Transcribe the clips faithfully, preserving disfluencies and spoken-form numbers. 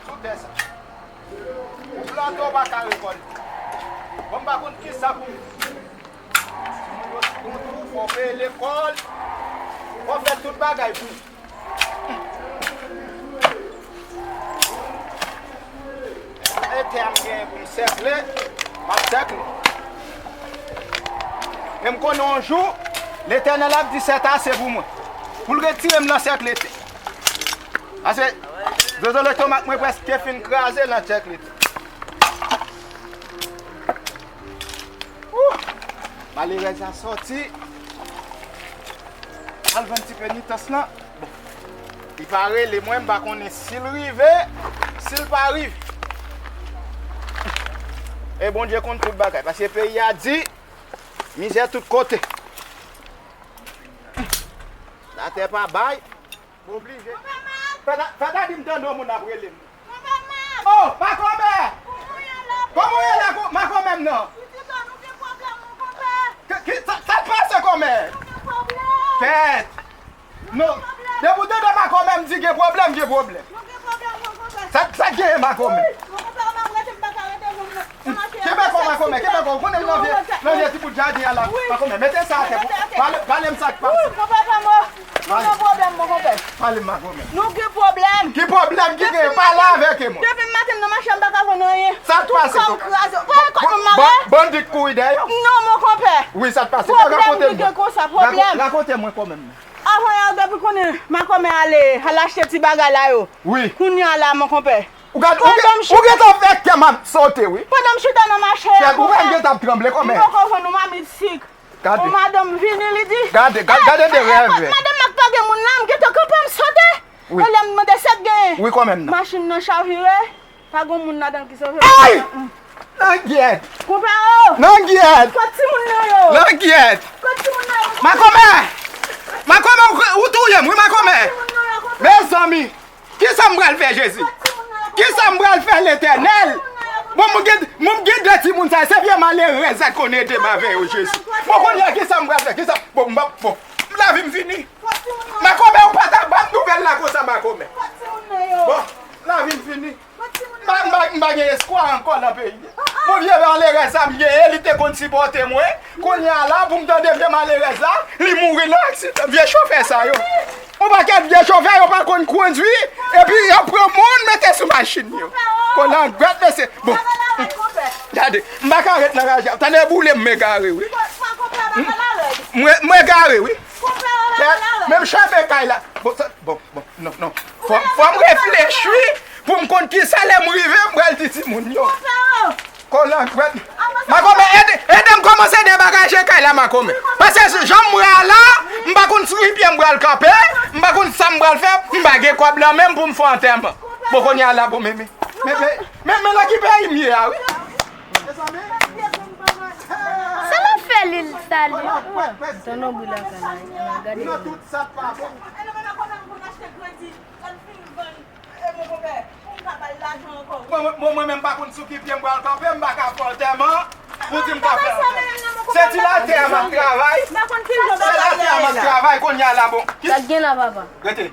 Sou tè sa. Ou plante, ou pa ka rekòlte. Bon, m pa konn kisa pou m di. Timoun yo sou kontou, fò w peye lekòl, fò w fè tout bagay pou. E tè a m genyen pou m sèkle, m ap sèkle. E m konnen yon jou, Letènèl ap di sètase pou mwen. Pou l retire m nan sèkle tè. Paske, zozo lestomak mwen prèske fin kraze nan sèkle tè. Wouh! Malerèz la sòti. Al jwenn ti penitans lan. Bon. Li pa rele mwen, m pa konnen si l rive, si l pa rive. E Bondye konn tout bagay, paske peyi a di, mizè tout kote. Latè pa bay. Oblije. Fè ta, fè ta di m tande yon moun ap rele m. Oh, makomè! Kòman w ye la, ko-, makomè m nan? Ki, ki, sa, sa k pase, kòmè? Kèt! Non. Depi w tande makomè m di gen pwoblèm, gen pwoblèm. Sa, sa k genyen, makomè? Kenbe kò, makomè, kenbe kò. Ou konnen m nan vye, nan vye ti bout jaden an la. Makomè, mete sa atè pou, pale, pale m sa k pase. Konpè pa mò. Nou gen pwoblèm, mon konpè. Pale m, makomè. Nou gen pwoblèm. Ki pwoblèm ki genyen? Pale avèk mwen. Depi maten m nan mache, m pa ka jwenn anyen. Sa k pase? Tout kò m kraze. Ou pa wè kòt mwen mare? Bandi k kouri dèyè w? Non, mon konpè. Wi, sa k pase? Pwoblèm ki gen konsa, pwoblèm. Rakonte mwen kòmè m nan. Avan yè, depi konnen makomè ale, al achte ti bagay la yo. Wi. Kounye a la, mon konpè. Ou gad, ou gen, ou gentan fè kè m ap sote, wi. Pandan m chita nan mache a, kèt, ou wè m gentan ap tranble kòmè. M poko jwenn yon mamit sik. Gade. Yon madanm vini, li di, gade, gade, gade de rèv. Madanm ak pa gen moun la, m gentan kanpe, m sote. Wi. E lè m mande sa k genyen. Wi, kòmè m nan. Machin nan chavire, pa gen moun ladan l ki sove. Ay! Langyèt! Konpè o! Langyèt! Kot timoun nan yo? Langyèt! Kot timoun nan yo? Makomè! Makomè, ou, ou touye m, wi, makomè! Kot timoun nan yo, konpè? Mezanmi! Kisa m pral fè, Jezi? Kisa m pral fè, Letènèl? Bon, m gen, m gen de timoun sa, se vye malerèz la k konn ede m avè yo, Jezi. Bon, kounye a, kisa m pral fè? Kisa, bon, m, bon, lavi m fini. Makomè, ou pa ta ban m nouvèl la konsa, makomè. Bon, lavi m fini. M pa, m pa, m pa gen espwa ankò nan peyi a. Bon, vye malerèz sa m genyen, li te konn sipòte mwen. Kounye a la, pou m tande vye malerèz la, li mouri nan aksidan. Vye chofè sa yo. Yon pakèt vye chofè, yo pa konn kondwi, epi yo pran moun mete sou machin yo. Kolangrèt, mesye. Bon. Gade, m pa ka ret nan raje a. Tande boule m, m egare, wi. M, m, m egare, wi. Menm chemen kay la. Bon, sa, bon, bon, non, non. Fò, fò m reflechi pou m konn kisa lè m rive, m pral di timoun yo. Kolangrèt. Makomè, ede, ede m kòmanse degaje kay la, makomè. Paske jan m wè a la, m pa konn sou ki pye m pral kanpe, m pa konn sa m pral fè, m pa gen kòb nan men m pou m fè antèman. Bon, kounye a la, bon, men, men, men, men, men nan ki peyi m ye a, wi. Sa l ap fè li, sa li? Tann yon bri lakay la, gade. Mwen, mwen, mwen, mwen menm pa konn sou ki pye m pral kanpe, m pa ka fè antèman. Pou di m ka fè antèman. Se ti latè a m ap travay. Se latè a m ap travay kounye a la, bon. Sa k gen la, papa? Rete.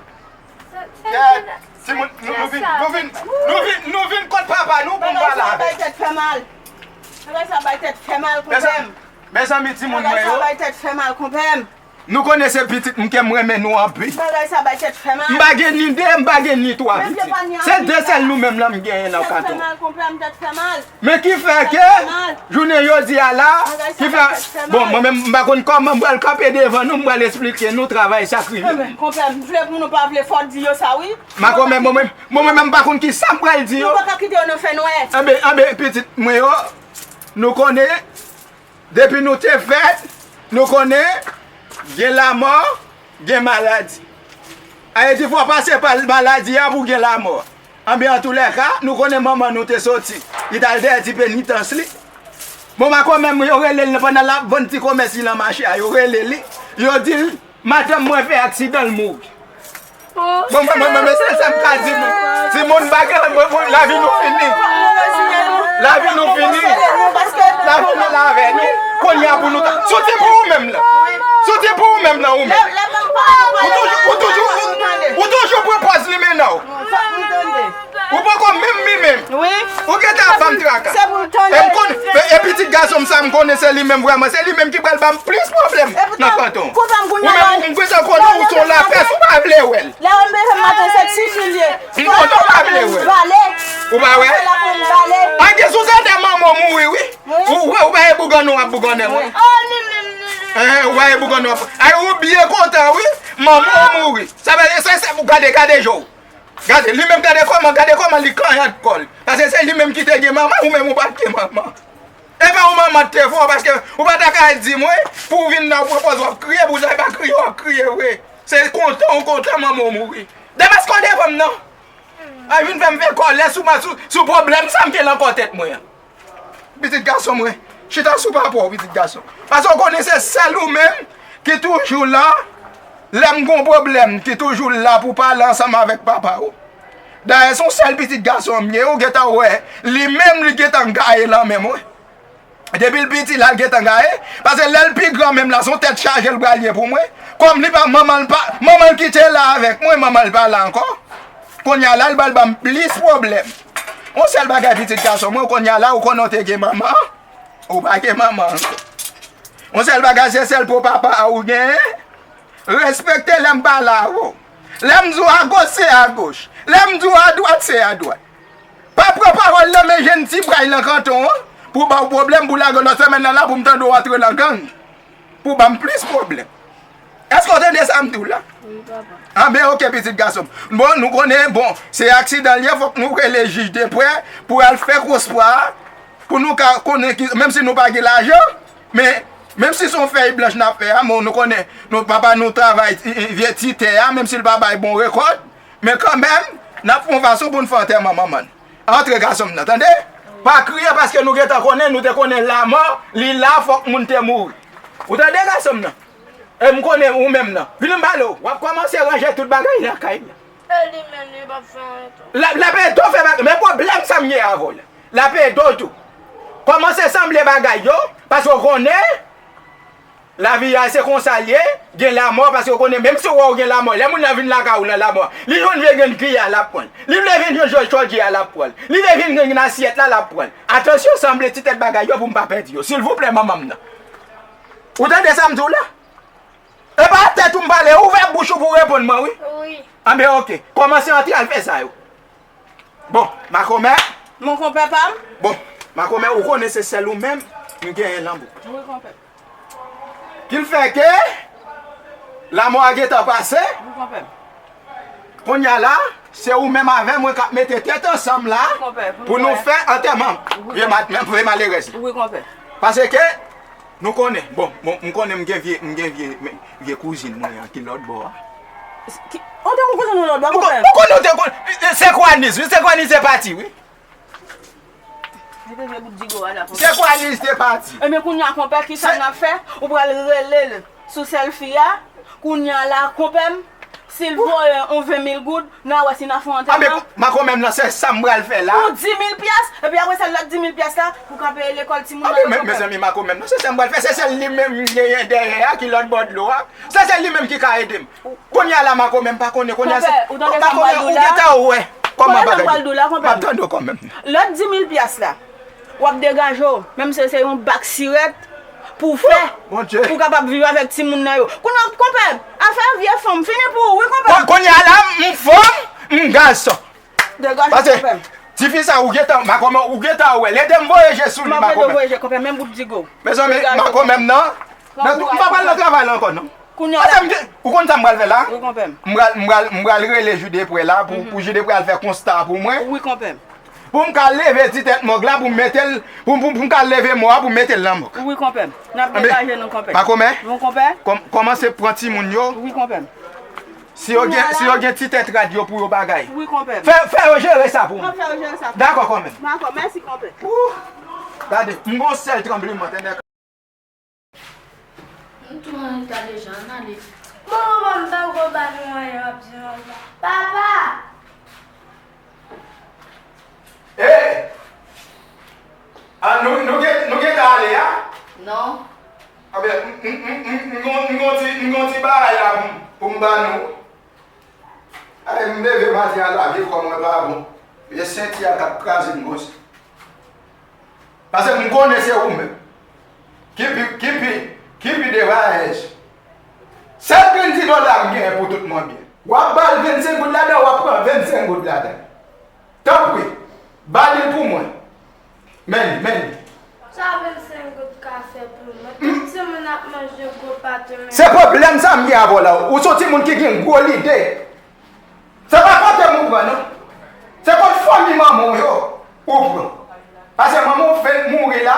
Kèt, timoun, nou, nou vin, nou vin, nou vin, nou vin kot papa nou pou m pale avè l. Bagay sa bay tèt fè mal. Bagay sa bay tèt fè mal, konpè m. Mezanmi, timoun mwen yo. Bagay sa bay tèt fè mal, konpè m. Nou konnen se pitit m ke m renmen nou anpil. Bagay sa bay tèt fè mal. M pa gen ni de, m pa gen ni twa pitit. Se de sèl nou menm lan m genyen nan kanton. Tèt fè mal, konpè m, tèt fè mal. Men ki fè ke jounen jodi a la, ki fè, bon, mwen menm m pa konn kòman m pral kanpe devan nou, m pral esplike nou travay sa k rive. Enben, konpè m, vle pou nou pa vle, fò di yo sa, wi. Makomè, mwen menm, mwen menm m pa konn kisa m pral di yo. Nou pa ka kite yo nan fènwè. Enben, enben, pitit mwen yo, nou konnen, depi nou te fèt, nou konnen gen lanmò, gen maladi. Sa vle di fò w pase pa maladi a pou gen lanmò. Anben, antoulèka, nou konnen manman nou te soti. Li t al dèyè ti penitans li. Bon, makomè m, yo rele l pandan l ap vann ti komès li nan mache a. Yo rele li. Yo di l, madanm mwen fè aksidan, l mouri. Bon, mwen, mwen, mwen, mwen, se sa m ka di nou. Timoun, bagay, mwen, mwen, lavi nou fini. Lavi nou fini. Lavi nou la avè nou. Kounye a pou nou ta. Soti pou ou menm la. Soti pou ou menm la, ou menm. Ou toujou, ou toujou, ou, ou toujou pran pòz li mennen w. Fòk nou tande. Wi. Ou gentan ap ban m traka. Se pou l tande. E m konn, e, e pitit gason m sa m konnen se li menm vrèman, se li menm ki pral ban m plis pwoblèm nan kanton. Ou menm ou gentan konnen ou se yon lapès, ou pa vle wè l. Lè w leve maten se ti fi l ye. M konn ou pa vle wè l. Vale. Ou pa wè? Se la pou m vale. Ange sou tande manman w mouri wi. Ou wè ou pa e bougannen w ap bougannen mwen. Enhen, ou pa e bougannen w ap. Ay ou byen kontan wi. Manman w mouri. Sa vle di se se pou gade gade je w. Gade, li menm gade kòman, gade kòman li kanyad kò l. Paske se li menm ki te gen manman, ou menm ou pa t gen manman. E pa yon manman t te fè w, paske ou pa ta ka di mwen, pou w vin la ou pran pòz w ap kriye, pou w pa kriye w ap kriye vre. Se kontan ou kontan manman w mouri. Depaske w devan m nan. Ay vin fè m fè kòlè sou mwen, sou, sou pwoblèm sa m gen nan kò tèt mwen an. Pitit gason mwen, chita sou papa w, pitit gason. Paske w konnen se sèl ou menm ki toujou la, lè m gon pwoblèm, ki toujou la pou pale ansanm avèk papa w. Dayè, se yon sèl pitit gason m ye, ou gentan wè, li menm li gentan gaye nan men mwen. Depi l piti la, l gentan gaye, paske lè l pi gran menm la, se yon tèt chaje l pral ye pou mwen. Kòm li pa, manman l pa, manman l kite la avèk mwen, manman l pa la ankò. Kounye a la, l pral ban m plis pwoblèm. Yon sèl bagay pitit gason mwen, kounye a la ou konnen w te gen manman, ou pa gen manman ankò. Yon sèl bagay se sèl po papa a ou genyen, respekte lè m pale avè w. Lè m di w agoch se agoch, lè m di w adwat se adwat. Pa pran pawòl nan men jèn ti bray nan kanton an pou ba w pwoblèm pou lage w nan semèn nan la pou m tande w antre nan gang. Pou ban m plis pwoblèm. Èske w tande sa m di w la? Wi papa. Anben oke pitit gason m. Bon nou konnen bon se aksidan l ye fòk nou rele jij de prè pou al fè koswa a pou nou ka konnen ki menm si nou pa gen lajan men menm si se yon fèy blanch n ap fè a men nou konnen nou papa nou travay vye ti tè a menm si l pa bay bon rekòt men kanmenm n ap fè yon fason pou n fè antèman manman n. Antre gason m nan tande. Pa kriye paske nou gentan konnen nou te konnen lanmò li la fòk moun te mouri. Ou tande gason m nan? E m konnen ou menm nan. Vini m pale w. W ap kòmanse ranje tout bagay lakay la. E li menm li p ap fè anyen tou. L ap ede w fè bagay. Men pwoblèm sa m gen avè w la. L ap ede w tou. Kòmanse sanble bagay yo. Paske w konnen lavi a se konsa l ye. Gen lanmò paske w konnen menm si w wè w gen lanmò lè moun nan vin lakay ou nan lanmò li jwenn vye grenn griya l ap pran l. Li vle vin jwenn jòj chòdye a l ap pran l. Li vle vin grenn asyèt la l ap pran l. Atansyon sanble ti tèt bagay yo pou m pa pèdi yo silvouplè manman m nan. Ou tande sa m di w la? E pa tèt ou m pale, ouvè bouch ou pou w reponn mwen wi. Wi. Anben oke, kòmanse antre al fè sa yo. Bon, makomè. Mon konpè pa m. Bon, makomè, ou konnen se sèl ou menm m genyen nan bouk. Wi konpè. Ki l fè ke lanmò a gentan pase. Wi konpè. Kounye a la, se ou menm avè mwen k ap mete tèt ansanm la pou nou fè antèman vye malerèz la. Paske nou konnen, bon, m konnen m gen vye, m gen vye, vye kouzin mwen an ki lòt bò a. Ou te gon kouzin ou lòt bò, konpè? Ou konnen, ou te konnen, se kwa niz, wi, se kwa niz e pati, wi. Se kwa niz te pati. Ebyen kounye a konpè kisa n ap fè? Ou pral rele l sou sèl fi a. Kounye a la konpè m, si l voye yon ven mil goud, n a wè si n a fè yon antèman. Makomè m nan se sa m pral fè la. Pou di mil pyès, epi apre sa lòt di mil pyès la, pou ka peye lekòl timoun nan yo konpè m. Mezanmi makomè m nan se sa m pral fè, se sèl li menm m genyen dèyè a ki lòt bò dlo a. Se sèl li menm ki ka ede m. Kounye a la makomè m pa konnen kounye a se. Makomè ou gentan wè kòman bagay yo. M ap tande w kanmenm. Lòt di mil pyès la, w ap degaje w, menm si se yon bak sirèt pou w fè, pou w kapab viv avèk timoun nan yo. Kounye a, konpè, afè vye fanm fini pou ou wi konpè. Kounye a la, m fanm, m gason. Degaje w konpè. Tifi sa ou gentan, makomè ou gentan wè l, ede m voye je sou li makomè. M ap ede w voye je konpè, menm bout digo. Mezanmi, makomè m nan, m pa pral nan travay la ankò non. Kounye a la. Ou konn sa m pral fè la? Wi konpè m. M pral, m pral, m pral rele Jude Prè la pou, pou Jude Prè al fè konsta pou mwen. Wi konpè m. Pou m ka leve ti tèt mòg la pou m mete l, pou, pou, pou m ka leve mò a pou m mete l nan mòg. Wi konpè m. N ap degaje nou konpè. Makomè? Wi konpè. Kòmanse pran timoun yo. Wi konpè m. Si yo gen, si yo gen ti tèt rad yo pou yo bagay. Wi konpè m. Fè, fè yo jere sa pou mwen. Fè yo jere sa. Dakò konpè m. Dakò, mèsi konpè. Gade, m gon sèl tranbleman tè nèg. M tou an reta deja, ann ale. Manman, manman, m pa ko ba nou anyen, w ap di manman. Papa! Ey! A, nou, nou gen, nou gentan ale a? Non. Anben, m, m, m, m, m gon, m gon ti, m gon ti bagay la pou m, pou m ba nou. Ay, m leve maten an la, vye kò mwen pa bon. E senti a k ap kraze m konsa. Paske m konnen se ou menm ki pi, ki pi, ki pi devarèz. Sèl grenn ti dola m genyen pou tout mwen byen. W ap ba l vennsenk goud ladan, w ap pran vennsenk goud ladan. Tanpri, ba li l pou mwen. Men li, men li. Sa vennsenk goud ka fè pou mwen? Tout timoun ap manje gwo pate, men. Se pwoblèm sa m gen avè w la. Ou se yon timoun ki gen gwo lide. Se pa kote m ou pran, non. Se kot fanmi manman w yo ou pran. Paske manman w fenk mouri la,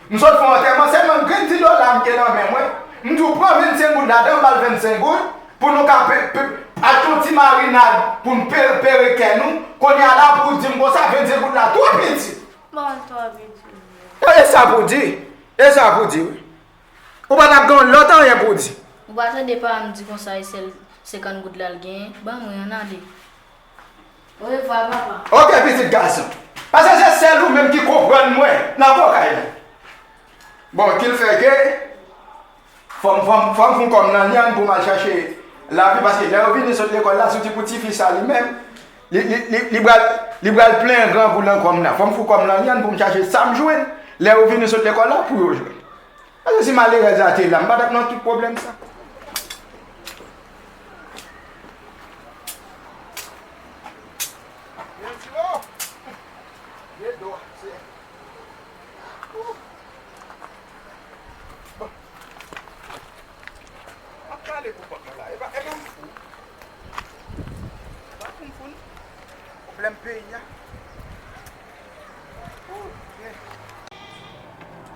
m sot fè yon antèman, sèlman grenn ti dola m gen nan men mwen. M di w pran vennsenk goud ladan, m ba l vennsenk goud, pou nou ka pe, pe, achte yon ti marinad pou n pe, pere kè nou. Kounye a la pou w di m konsa, vennsenk goud la twò piti. Bon, twò piti. E sa pou w di, e sa pou w di, wi. Ou pa t ap gen yon lòt anyen pou w di. Ou pa tande paran m di konsa e sèl senkant goud la l genyen? Ban mwen, ann ale. Orevwa, papa. Oke, pitit gason. Paske se sèl ou menm ki konprann mwen nan bò kay la. Bon, ki l fè ke fò m, fò m, fò m fè yon kòb nan lyann pou m al chache lavi, paske lè yo vini sot lekòl la, soti pou tifi sa li menm, li, li, li, li pral, li pral plen grangou nan kòb la. Fò m fè yon kòb nan lyann pou m chache sa m jwenn. Lè yo vini sot lekòl la, pou yo jwenn. Paske si malerèz la te la, m pa t ap nan tout pwoblèm sa. Byen di w, byen do, se. Bon. M ap pale pou kòm nan la. E pa, e pa m fou. E pa pou m fou, non. Pwoblèm peyi a.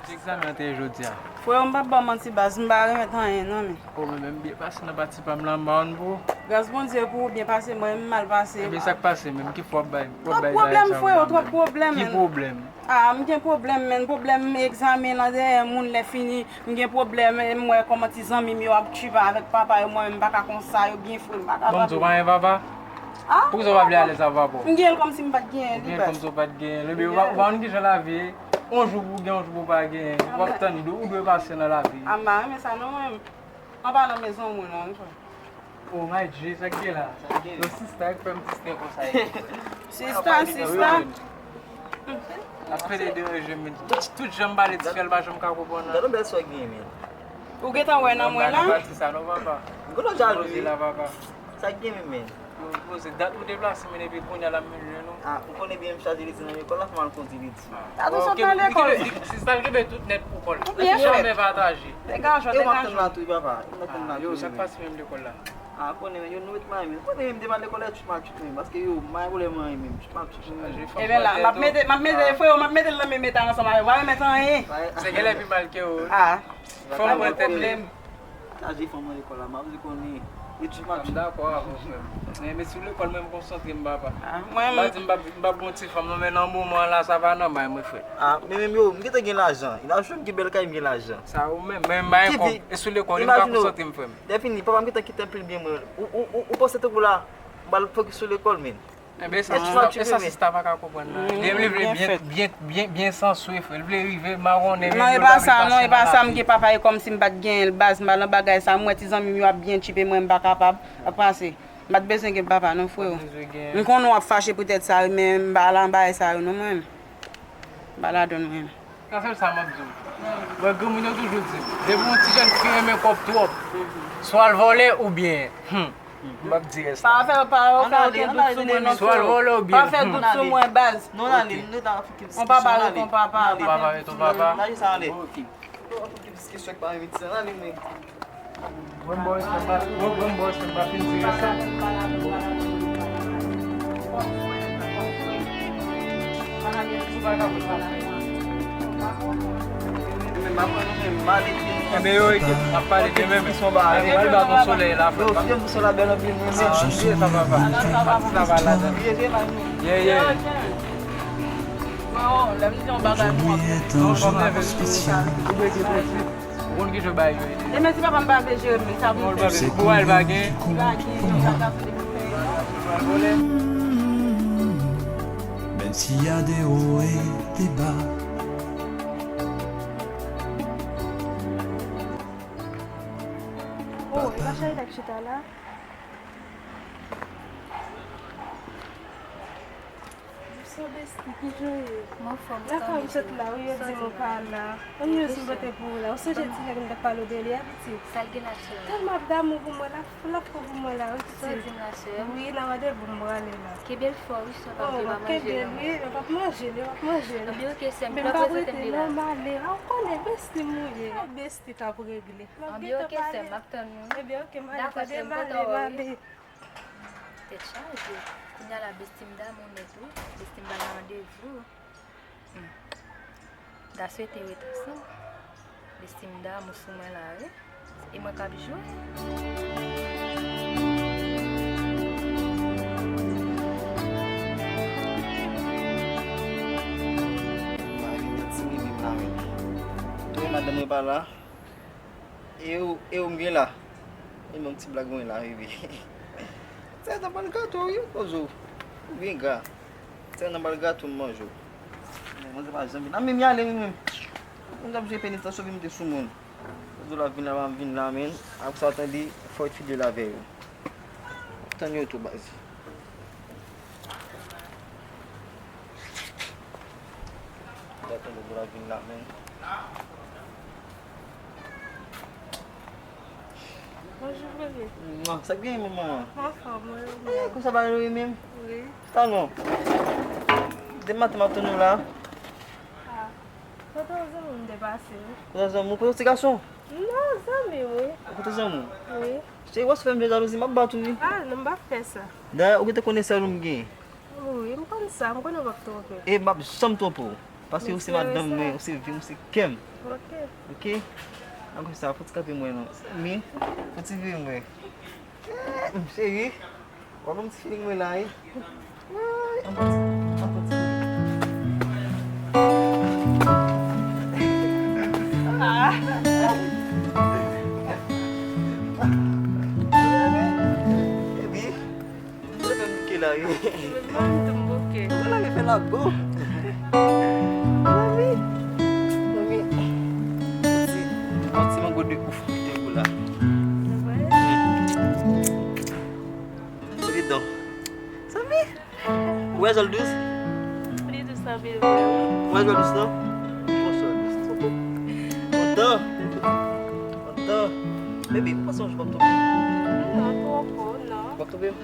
Ti egzamen an te ye jodi a? Frè, m p ap ba w manti baz, m pa remèt anyen non, men. O, men, men m byen pase nan pati pa m la, m pa konn pou ou. Gras Bondye pou ou byen pase, mwen menm m mal pase. Ebyen, sa k pase menm? Ki fwa w ap bay, w ap bay la egzamen? Twòp pwoblèm, frè, twòp pwoblèm. Ki pwoblèm? A, m gen pwoblèm, men pwoblèm egzamen nan dèyè moun lè fini. M gen pwoblèm, e m wè kòman ti zanmi m yo ap tchipa avèk papa yo, mwen menm m pa ka konsa, yo byen fre, m pa kapab. Kòmsi w pa gen papa? A? Poukisa w pa vle alèz avè papa w? M gen l kòmsi m pa t genyen li, baz. Ou gen l kòmsi w pa t genyen l. Ebyen, ou pa, ou pa konn kijan lavi ye. Yon jou pou w gen, yon jou pou w pa genyen. W ap tann, ou dwe, ou dwe pasyan nan lavi. A, m pa renmen sa non, mwen menm. An palan mezon moun an, wi, frè. Oh my G, sa k gen la? Sa k gen? Yon sista k fè m distè konsa ye. Sista, sista. Ap pede deranje m. Tout, tout jan m pale ti fè l pa janm ka konprann la. Gade yon bèl sò k gen, men. Ou gentan wè nan mwen la? Nan pati sa non, papa. M konn w jalou, wi. Poze la, papa. Sa k gen, men, men? Poze, dat ou deplase, men epi kounye a la m vin jwenn ou. A, ou konnen byen m chaje leti nan lekòl la, fò m al kondi leti. Dat ou sot nan lekòl. Sista l kenbe tout nèt pou kò l. Ou byen fèt. Janm pataje. Degaje w, degaje w. E w ap tann la tou, wi, papa. Ou ap tann la tou. Yo, sa k pase menm lekòl la? A, konnen, men, yo, nou ret mayen, men. Konnen, menm, devan lekòl la, chut m ap chut, men. Paske, yo, mayen pwoblèm anyen, menm. Chut m ap chut, men. Ebyen, la, m ap mete, m ap mete, frè, m ap mete l nan menm eta ansanm avè w. Pa remèt anyen. Se genlè pi mal ke ou. A. Fanm pran tèt li. Chaje fanm nan lekòl la, m ap di konnen etid m ap. M dakò avè w, frè m. Men, men sou lekòl, mwen, m konsantre m, papa. A, mwen, m pa di m p ap, m p ap gon ti fanm, non, men nan moman an la, sa pa nòmal, mwen, frè. A, men menm yo, m gentan gen lajan. Imajine w m gen bèl kay, m gen lajan. Sa ou menm, men m pa gen kòb. E sou lekòl, m pa konsantre m, frè m. Lè fini, papa m gentan kite anpil byen mwen. Ou, ou, ou, ou panse tankou la, m pral fokis sou lekòl, men. Enben, e sa, e sa sista pa ka konprann la. Li vle, vle byen, byen, byen, byen sanswe, frè. Li vle rive mawonnen. Non, e pa sa, non, e pa sa, m gen papa e kòmsi m pa t genyen l, baz, m pa nan bagay sa, m wè ti zanmi m yo ap byen tchipe, mwen m pa kapab, ap pase. M pa t bezwen gen papa, non, freo. M konnen w ap fache poutèt sa, men m pa la nan bagay sa yo, non, mwen. M pa ladan, mwen. Sa sèl sa m ap di w. Wè, granmoun yo toujou di, depi yon ti jèn fi renmen kòb twòp, swa l vòlè oubyen, hmm, m p ap di rès la. Pa fè, pa fè okenn dout sou mwen non, freo. Swa l vòlè oubyen, hmm. Pa fè dout sou mwen, baz. Non, ale, nou ta fè yon papa ret yon papa. Papa ret yon papa. Lage sa anlè. Ok. Fè yon plis kesyon k pa envite sa, ale, men. Ban m ba w respè m pa, ban, ban m ba w respè m pa fin di rès la. Enben, yo, ekip, n ap pale demen, men. Pral bat yon solèy la, frè. Yo, fiyèm sou la bèl anpil, men. Ah, bliye sa, papa. Pati sa pa ladan. Ye, ye. Jodi est un jour spécial. Ou konn ki jan bagay yo ye deja. Demen si papa m pa vle jere m, men sa pou m fè. Pou al pa gen. Li pa gen, li pa ka vle pou fè. Menm si y a des hauts et des bas. Oh, e pa chita la. So besti, kijan w ye? Mwen anfòm, lakay m sot la, wi, yo di m ou pa la. Mwen menm si m pote pou ou la. Ou sonje ti nèg m t ap pale w de li a, pitit? Sa l gen la, cheri? Tèlman ap damou pou mwen, l ap, l ap fou pou mwen la, wi, pitit. Sa w di m la, cheri? Wi, nan randevou m prale la. Kenbe l fò, wi, cheri, paske w pa manje l ankò. Wi, w ap manje l, w ap manje l. Anben, oke, sè m, men m p ap rete la. Men m p ap rete non, m ale. A, ou konnen besti m ou ye. A, besti k ap regle. Anben, oke, sè m, m ap tann ou. Ebyen, oke, m ale, tande, m ale, m ale. Tèt chaje. Kounye a la, besti m damou nèt, wi. Besti m ba l randevou. Hmm. Da swete ret ansanm. Besti m damou sou mwen la, wi. E mwen k ap jwe. Mari, ti bebe m la, wi. Tou madanm mwen pa la. E ou, e ou m gen la? E menm ti blag mwen la, bebe. Sè nan bal gato, wi, pozo. Ou byen gra. Sè nan bal gato m manje w. Men manje pa janm vin. Nan men m ale, men menm. Mwen ap jwe penitans, yo vin mete sou moun. Pozo la vin la, pa vin la, men. Apre sa, tande, fò w fidèl avè yo. Tann yo tou, baz. Gade tankou pou l ap vin la menm. Bonjou, bebe. Mwa, sa k genyen menm, manman? Anfòm, wi, ou menm? Eh, konsa bagay yo ye menm? Wi. Talon. Depi maten m ap tann ou la. Ah. Kote yon zanmi m te pase, wi. Kote yon zanmi w? Kote yon ti gason? Non, zanmi, wi. Kote zanmi w? Wi. Cheri, w ap fè m fè jalouzi, m ap bat ou, wi. Ah, non, m p ap fè sa. Dayè, ou gentan konnen sèl ou m genyen. Wi, m konn sa, m konnen w p ap twonpe. E m p ap janm twonpe w. Paske ou se madanm mwen, ou se vi m, ou se kè m. Ok. Ok? Ankò sa, fò ti kanpe mwen non. Zanmi, fò ti vire mwen. Eh, cheri, w ap ban m ti feeling mwen la, wi. Ay, anpati, anpati. Ah. Epi, mwen menm bouke la, wi. Mwen menm tou m bouke. Mwen la, fè la go. Mami. Mami. Ti, yon ti mango de ouf, ki te gou la. Mwen. Evident. Zanmi, ou wè jan l dous? Li dous anpil vre, wi. Ou wè jan l dous, non? Bon, jan l dous. Kontan. Kontan. Baby, ou panse yon jou w ap twonpe m? Non, twonpe w, non. W ap twonpe m?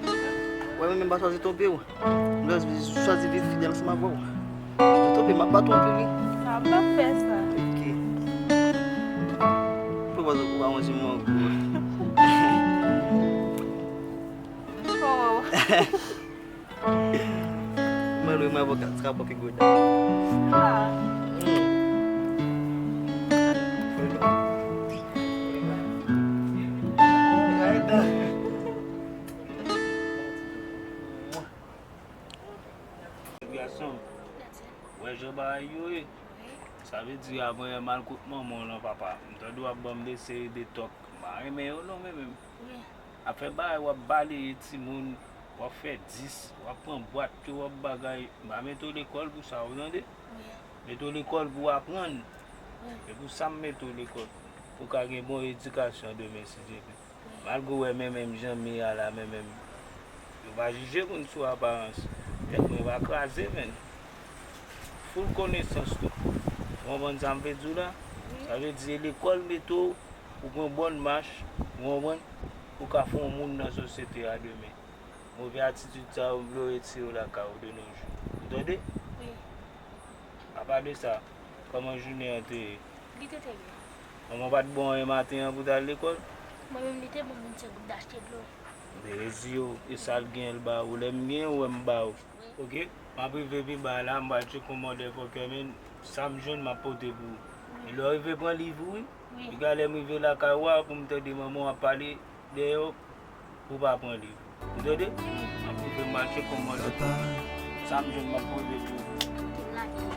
Ou wè, mwen menm m pa chwazi twonpe w. Mwen chwazi viv fidèl ansanm avè w. Ou twonpe m, m ap bat w anpil, wi. Sa, m p ap fè sa. Ok. Pou w pa, ou pa manje mango. Oh. Mwen lwe mwen avoka, ti ka pòke gòd. Ah. Mm. Gason, wè jan bagay yo ye. Sa vle di, apre m al kot manman w lan, papa. M tande w ap ban m de seri de tòk. M pa renmen yo non, men menm. Ap fè bagay, w ap baleye timoun, w ap fè dis, w ap pran bwat yo, w ap bagay. M pa mete w lekòl pou sa, ou tande? Mete w lekòl pou w aprann. E pou sa m mete w lekòl. Pou w ka gen bon edikasyon demen, si Dye vle. Malgre w wè men menm jan m ye a la, men menm, yo pa jije moun sou aparans. Tèt mwen pa kraze, menn. Full konesans tou. Ou konprann sa m vle di w la? Sa vle di, e lekòl mete w pou pran bòn mach, ou konprann? Pou w ka fè yon moun nan sosyete a demen. Move atitid sa yo, m vle w retire yo lakay ou de nos jours. Ou tande? Wi. Apa de sa, kòman jounen an te ye? Li te trè byen. Manman w pa t ba w anyen maten an pou w t al lekòl? Mwen menm, li te ban m yon ti gout achte dlo. Berezi yo, e sa l gen l ba ou. Lè m gen, ou wè m ba ou. Wi. Ok? M ap rive pi ba la, m pral tcheke yon mòdèl fòkè, men sa m jwenn, m ap pote pou ou. Wi. E lè w rive, pran liv ou, wi. Wi. Piga lè m rive lakay ou a, pou m tande manman w ap pale dèyè w, pou w pa pran liv. Ou tande? M ap rive mache kòman lè tou. Sa m jwenn, m ap poze tou.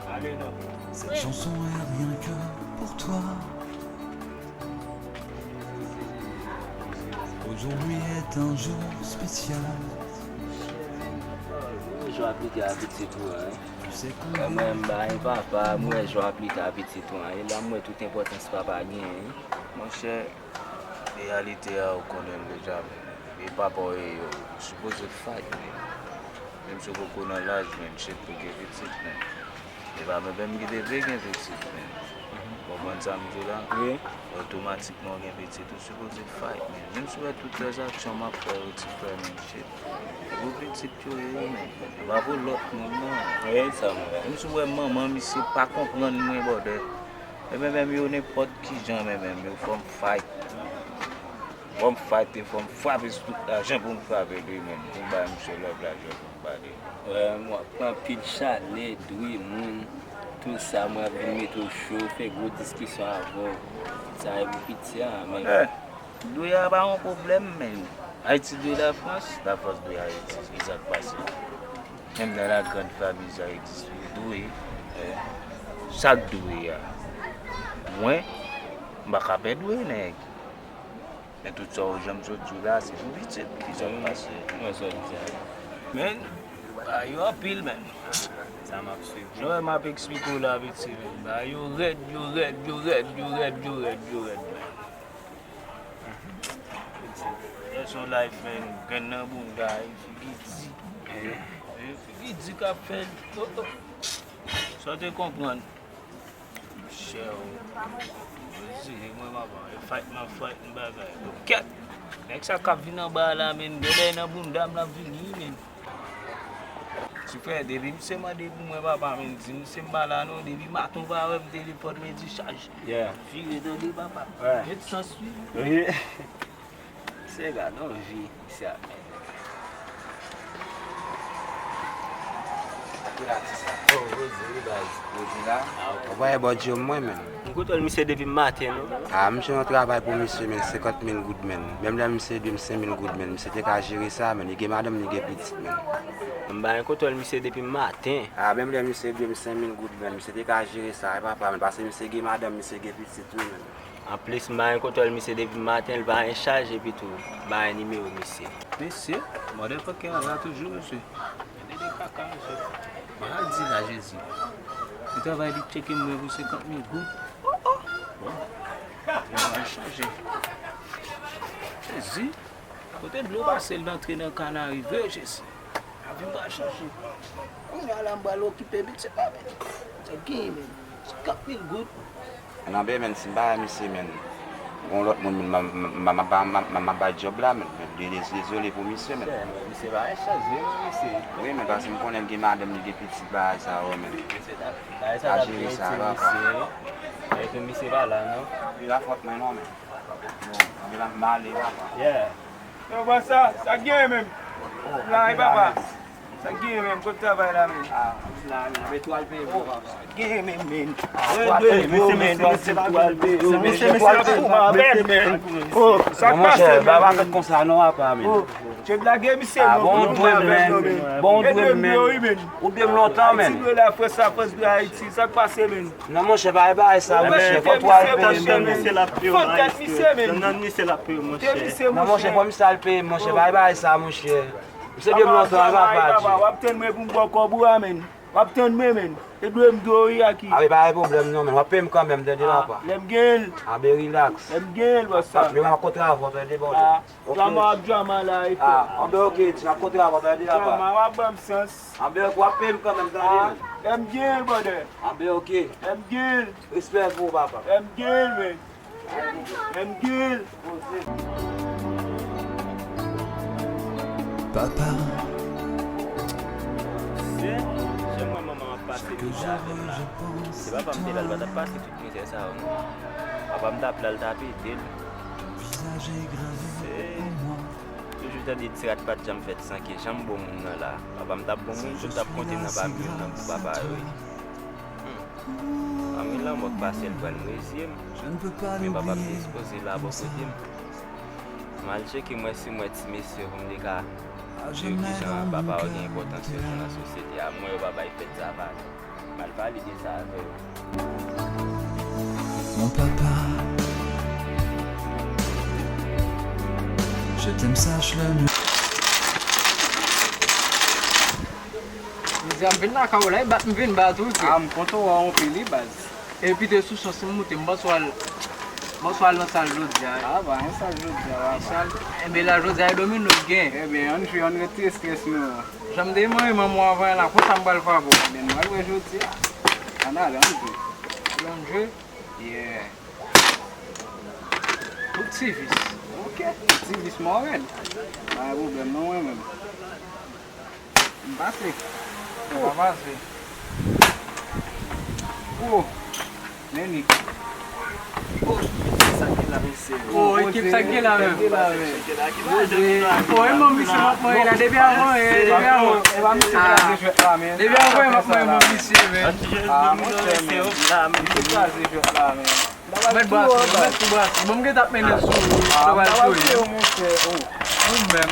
Ale non. Cette chanson est rien que pour toi. Aujourd'hui est un jour spécial. Mwen jwe aplike a pitit ou an, wi. Kòman m bay papa, mwen jwe aplike a pitit ou an. E la m wè tout enpòtans papa genyen, wi. Monchè, reyalite a, ou konnen l deja, men. E papa w ye, yo sipoze fight, men. Menm si w poko nan laj, men shit, pou gen pitit, men. E pa mwen menm ki te vle gen pitit, men. Ou konprann sa m di w la? Wi. Otomatikman w gen pitit, ou sipoze fight, men. Menm si w wè tout tranzaksyon m ap fè yo ti frè, men shit. E pou pitit yo ye, men. E pa pou lòt moun, non. Wi, sa m wè. Menm si w wè manman misye pa konprann mwen, brother. E men menm yo nenpòt kijan, men menm yo fò m fight. Fò m fight, fò m frape sou tout lajan pou m frape li, men. Pou m bay misye lòt lajan. Wè, m ap pran pil chalè, dwe moun, tout sa, mwen ap vin mete w cho, fè gwo diskisyon avè w. Sa e pou piti a, men. Eh, dwe a pa yon pwoblèm, men. Ayiti dwe Lafrans, Lafrans dwe Ayiti, se sa k pase. Menm nan la grande famille, sa egziste, dwe. Eh, sa k dwe a. Mwen, m pa ka pè dwe, nèg. Men tout sa w janm sot di la, se pou pitit ki sa k pase. Mwen sot di a. Men, bagay yo anpil, men. Sa m ap swiv. Jan m ap eksplike w la, piti, men. Bagay yo rèd, yo rèd, yo rèd, yo rèd, yo rèd, yo rèd, men. Piti. Lè son life, men, grenn nan bounda, e figi di. E figi di k ap fè l. Oh, oh. Sa w te konprann? Monchè, o. Yo di, e mwen, papa, e fight nan fight, yon bagay. Kèt! Nèg sa k ap vin anba a la, men, genlè nan bounda m l ap vini, men. Ti frè, depi misye mande pou mwen, papa, men, di misye m pa la, non, depi maten w pa wè m telefòn, men, di chaj. Yeah. Vire tande, papa. Wè. Met sans, wi. Wi. Se gade yon vi, misye ap mennen. Ki atis la? Oh, Rosie, wi, baz. Rosie la? Ah, ok. Ou pa wè bò Djo mwen, menm. M kontwòl misye depi maten, non? Ah, misye yon travay pou misye, menm, senkant mil goud, menm. Menm lè misye dwe m senk mil goud, menm, misye te ka jere sa, menm. Li gen madanm, li gen pitit, menm. M ba yon kontwòl misye depi maten. Ah, menm lè misye dwe m senk mil goud, menm, misye te ka jere sa, e papa, menm, paske misye gen madanm, misye gen pitit, wi, menm. Anplis, m pa gen kontwòl misye depi maten, li pa gen chaj, epi tou, m pa gen nimewo misye. Mesye, motherfucker la toujou, mesye. Gade de kaka, mesye. Maladi la, Jezi. Li travay, li tcheke mwen pou senkant mil goud. Oh, oh. Bon. Li pral chanje. Jezi. Kote dlo pase, l antre nan kanari vre, Jezi. Lavi m pral chanje. Kounye a la, m pral okipe pitit la, men. Se gen, men. Senkant mil goud. Nan, ben, men, si m pa wè misye, men, gon lòt moun, men, m, m, m, m ap bay djòb la, men, men, de-, de-, dezole pou misye, men. Misye pa gen chans vre, non, mesye. Wi, men, paske m konnen l gen madanm, li gen pitit, bagay sa yo, men. Misye t ap, bagay sa t ap jere sa, papa. Epi misye pa la, non. Li la fòt mwen, non, men. Bon, anben la, m ale, papa. Yeah. Yo, bò sa, sa k genyen menm? La, e papa. Sa k genyen menm? Kot travay la menm? Ah, la, la, men twal peye pou papa. Sa k genyen menm, menm? Twal peye, mesye, mesye, mesye, twal peye. Mesye, mesye, ap fou m avè m, menm. Oh, sa k pase, menm? Papa, fèt konsa non, papa, menm. Oh, che blage misye, non, bon, dwe m, menm. Bon, dwe m, menm. Ou dwe m lontan, menm. Ti dwe la, frè sa, frè dwe Ayiti. Sa k pase, menm? Non, monchè, pa bay sa, monchè. Fò twal peye, monchè. Fò tèt misye, men. Nan misye l ap peye, monchè. Non, monchè, fò misye al peye, monchè. Pa bay sa, monchè. Misye dwe m lontan, papa, papa. W ap tann mwen pou m ba w kòb ou a, men. W ap tann mwen, men. E dwe m dwe w, Yaki. A, pa gen pwoblèm, non, men. W ap peye m kanmenm, tande, papa. Lè m gen l. A, ben, relax. Lè m gen l, bòs sa. Men w ap kontre avè w, tande, papa. Drama ap drama la, e fè. A, ben, ok, ti, w ap kontre avè w, tande, papa. Drama, w ap ban m sans. Anben, w ap peye m kanmenm, tande. Lè m gen l, brother. Anben, ok. Lè m gen l. Respè pou ou, papa. Lè m gen l, men. Lè m gen l. Papa. Se, se mwen manman ap pase mizè avè m la. Se papa m te la, l pa t ap pase tout mizè sa yo, non. Papa m t ap la, l t ap ede l. Se, toujou tande di rat pa t janm fèt san ke. Jan m bon moun nan la. Papa m t ap bon moun, tout t ap konte nan pa m youn nan pou papa yo, wi. Hmm. Anmwey, lanmò k pase l pral m rezye m. Men papa m te sipoze la bò kote m. M al tcheke m wè si m wè ti mesye pou m te ka di yo kijan papa yo gen enpòtans yo nan sosyete a. M wè yo pa bay fèt sa valè. M al pale de sa avè yo. Mon papa, je t'aime, sache-le. Mizè, m vin lakay ou la, e bat m vin bat ou, frè. A, m kontan wè w anpil, wi, baz. Epi te sou chans m moute, m panse w al Bonswa, nou sal jodi a. A, pa gen sal jodi a, papa. Sal. Enben, la jodi a, e domino k gen. Enben, ann jwe, ann retire estrès nou. Jan m te manyen manman w avan la, konsa m pral frape w. Enben, nou pral jwe jodi a. Ann ale, ann jwe. Ann jwe? Yeah. Tout ti vis. Ok, tout ti vis mò rèd. Pa gen pwoblèm non, mwen menm. M pase. Ou pa pase. Oh, men li. Oh, ekip sa k gen la, mesye. Oh, ekip sa k gen la menm. Oh, e manman misye m ap manyen la, depi avan, e, depi avan. E pa misye kraze jwèt la, men. Depi avan, m ap manyen manman misye, men. Ah, monchè, men. Misye kraze jwèt la, men. Mèt brase, mèt tou brase. Bon, m gentan ap mennen sou travay pou li. Ou menm.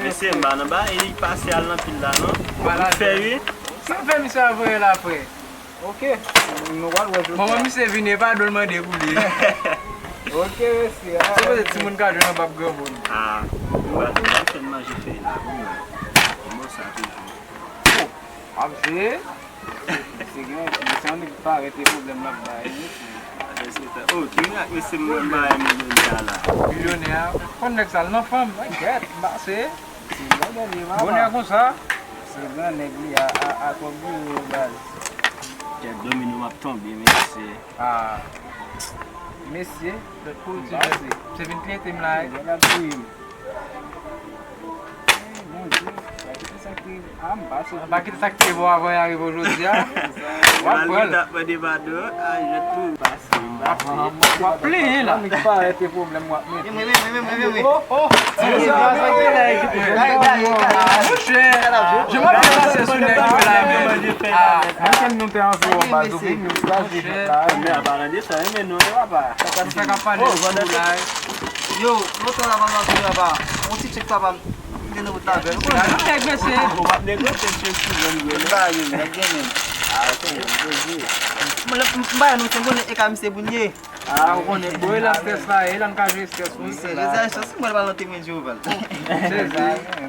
Mesye, m pa nan bagay li pase al nan pil la, non. Vit fè, wi. Sa fè misye a voye la, frè? Ok. Nou pral wè jodi a. Manman misye vini, e pa do l mande pou li. Ok, mesye. Se kote timoun ka jwenn anba granmoun. Ah, nou pral fè manje fèy la, wi, men. Bon, sa toujou. Oh, ap jwe. Mesye gen, mesye yon nèg ki parèt e pwoblèm l ap bay, mesye. Oh, ki nèg ak mesye m nan bay milyonè a la? Milyonè a, konn nèg sa l nan fanm, mwen gèt, m pase. Mesye, m pa gade, papa. Bonè konsa. Se gran nèg li a, a, a kòb li yo baz. Kèt domino m ap tonbe, mesye. Ah. Mesye, lòt kote, m pase. Se vin pyete m la, e. Nèg ap touye m. Eh, Bondye, pa kite sa k te, ah, m pase. Pa kite sa k te bon avan y arive jodi a. W ap pran l. Mande padon, ah, jwèt tou. Pase, pase. W ap plenyen la. Nèg parèt e pwoblèm w ap mete. Oh, oh. Sa k te la, ekip mwen. Monchè, je m ap pase sou nèg yo la, men. Ah. Mwen menm nou te anvi wè baz ou vin, nou kraze jwèt la. Men an palan de sa, men non, papa. Sa k ap pale sou la. Yo, lontan la, papa, papa. On ti tchèk, papa. M te nan wout la avè l. Ou konnen. Nèg mesye. Ou p ap negosye tchèk sou zòn grenn. M pa ri, nèg gen menm. Ah, ok, m poze. M, m, m ba nou, se konnen e ka misye pou n ye. Ah, ou konnen. Bon, e la strès la, e la n ka jwe strès, wi. Misye, jodi a, chans mwen pa nan temwen Jewova. Jezi.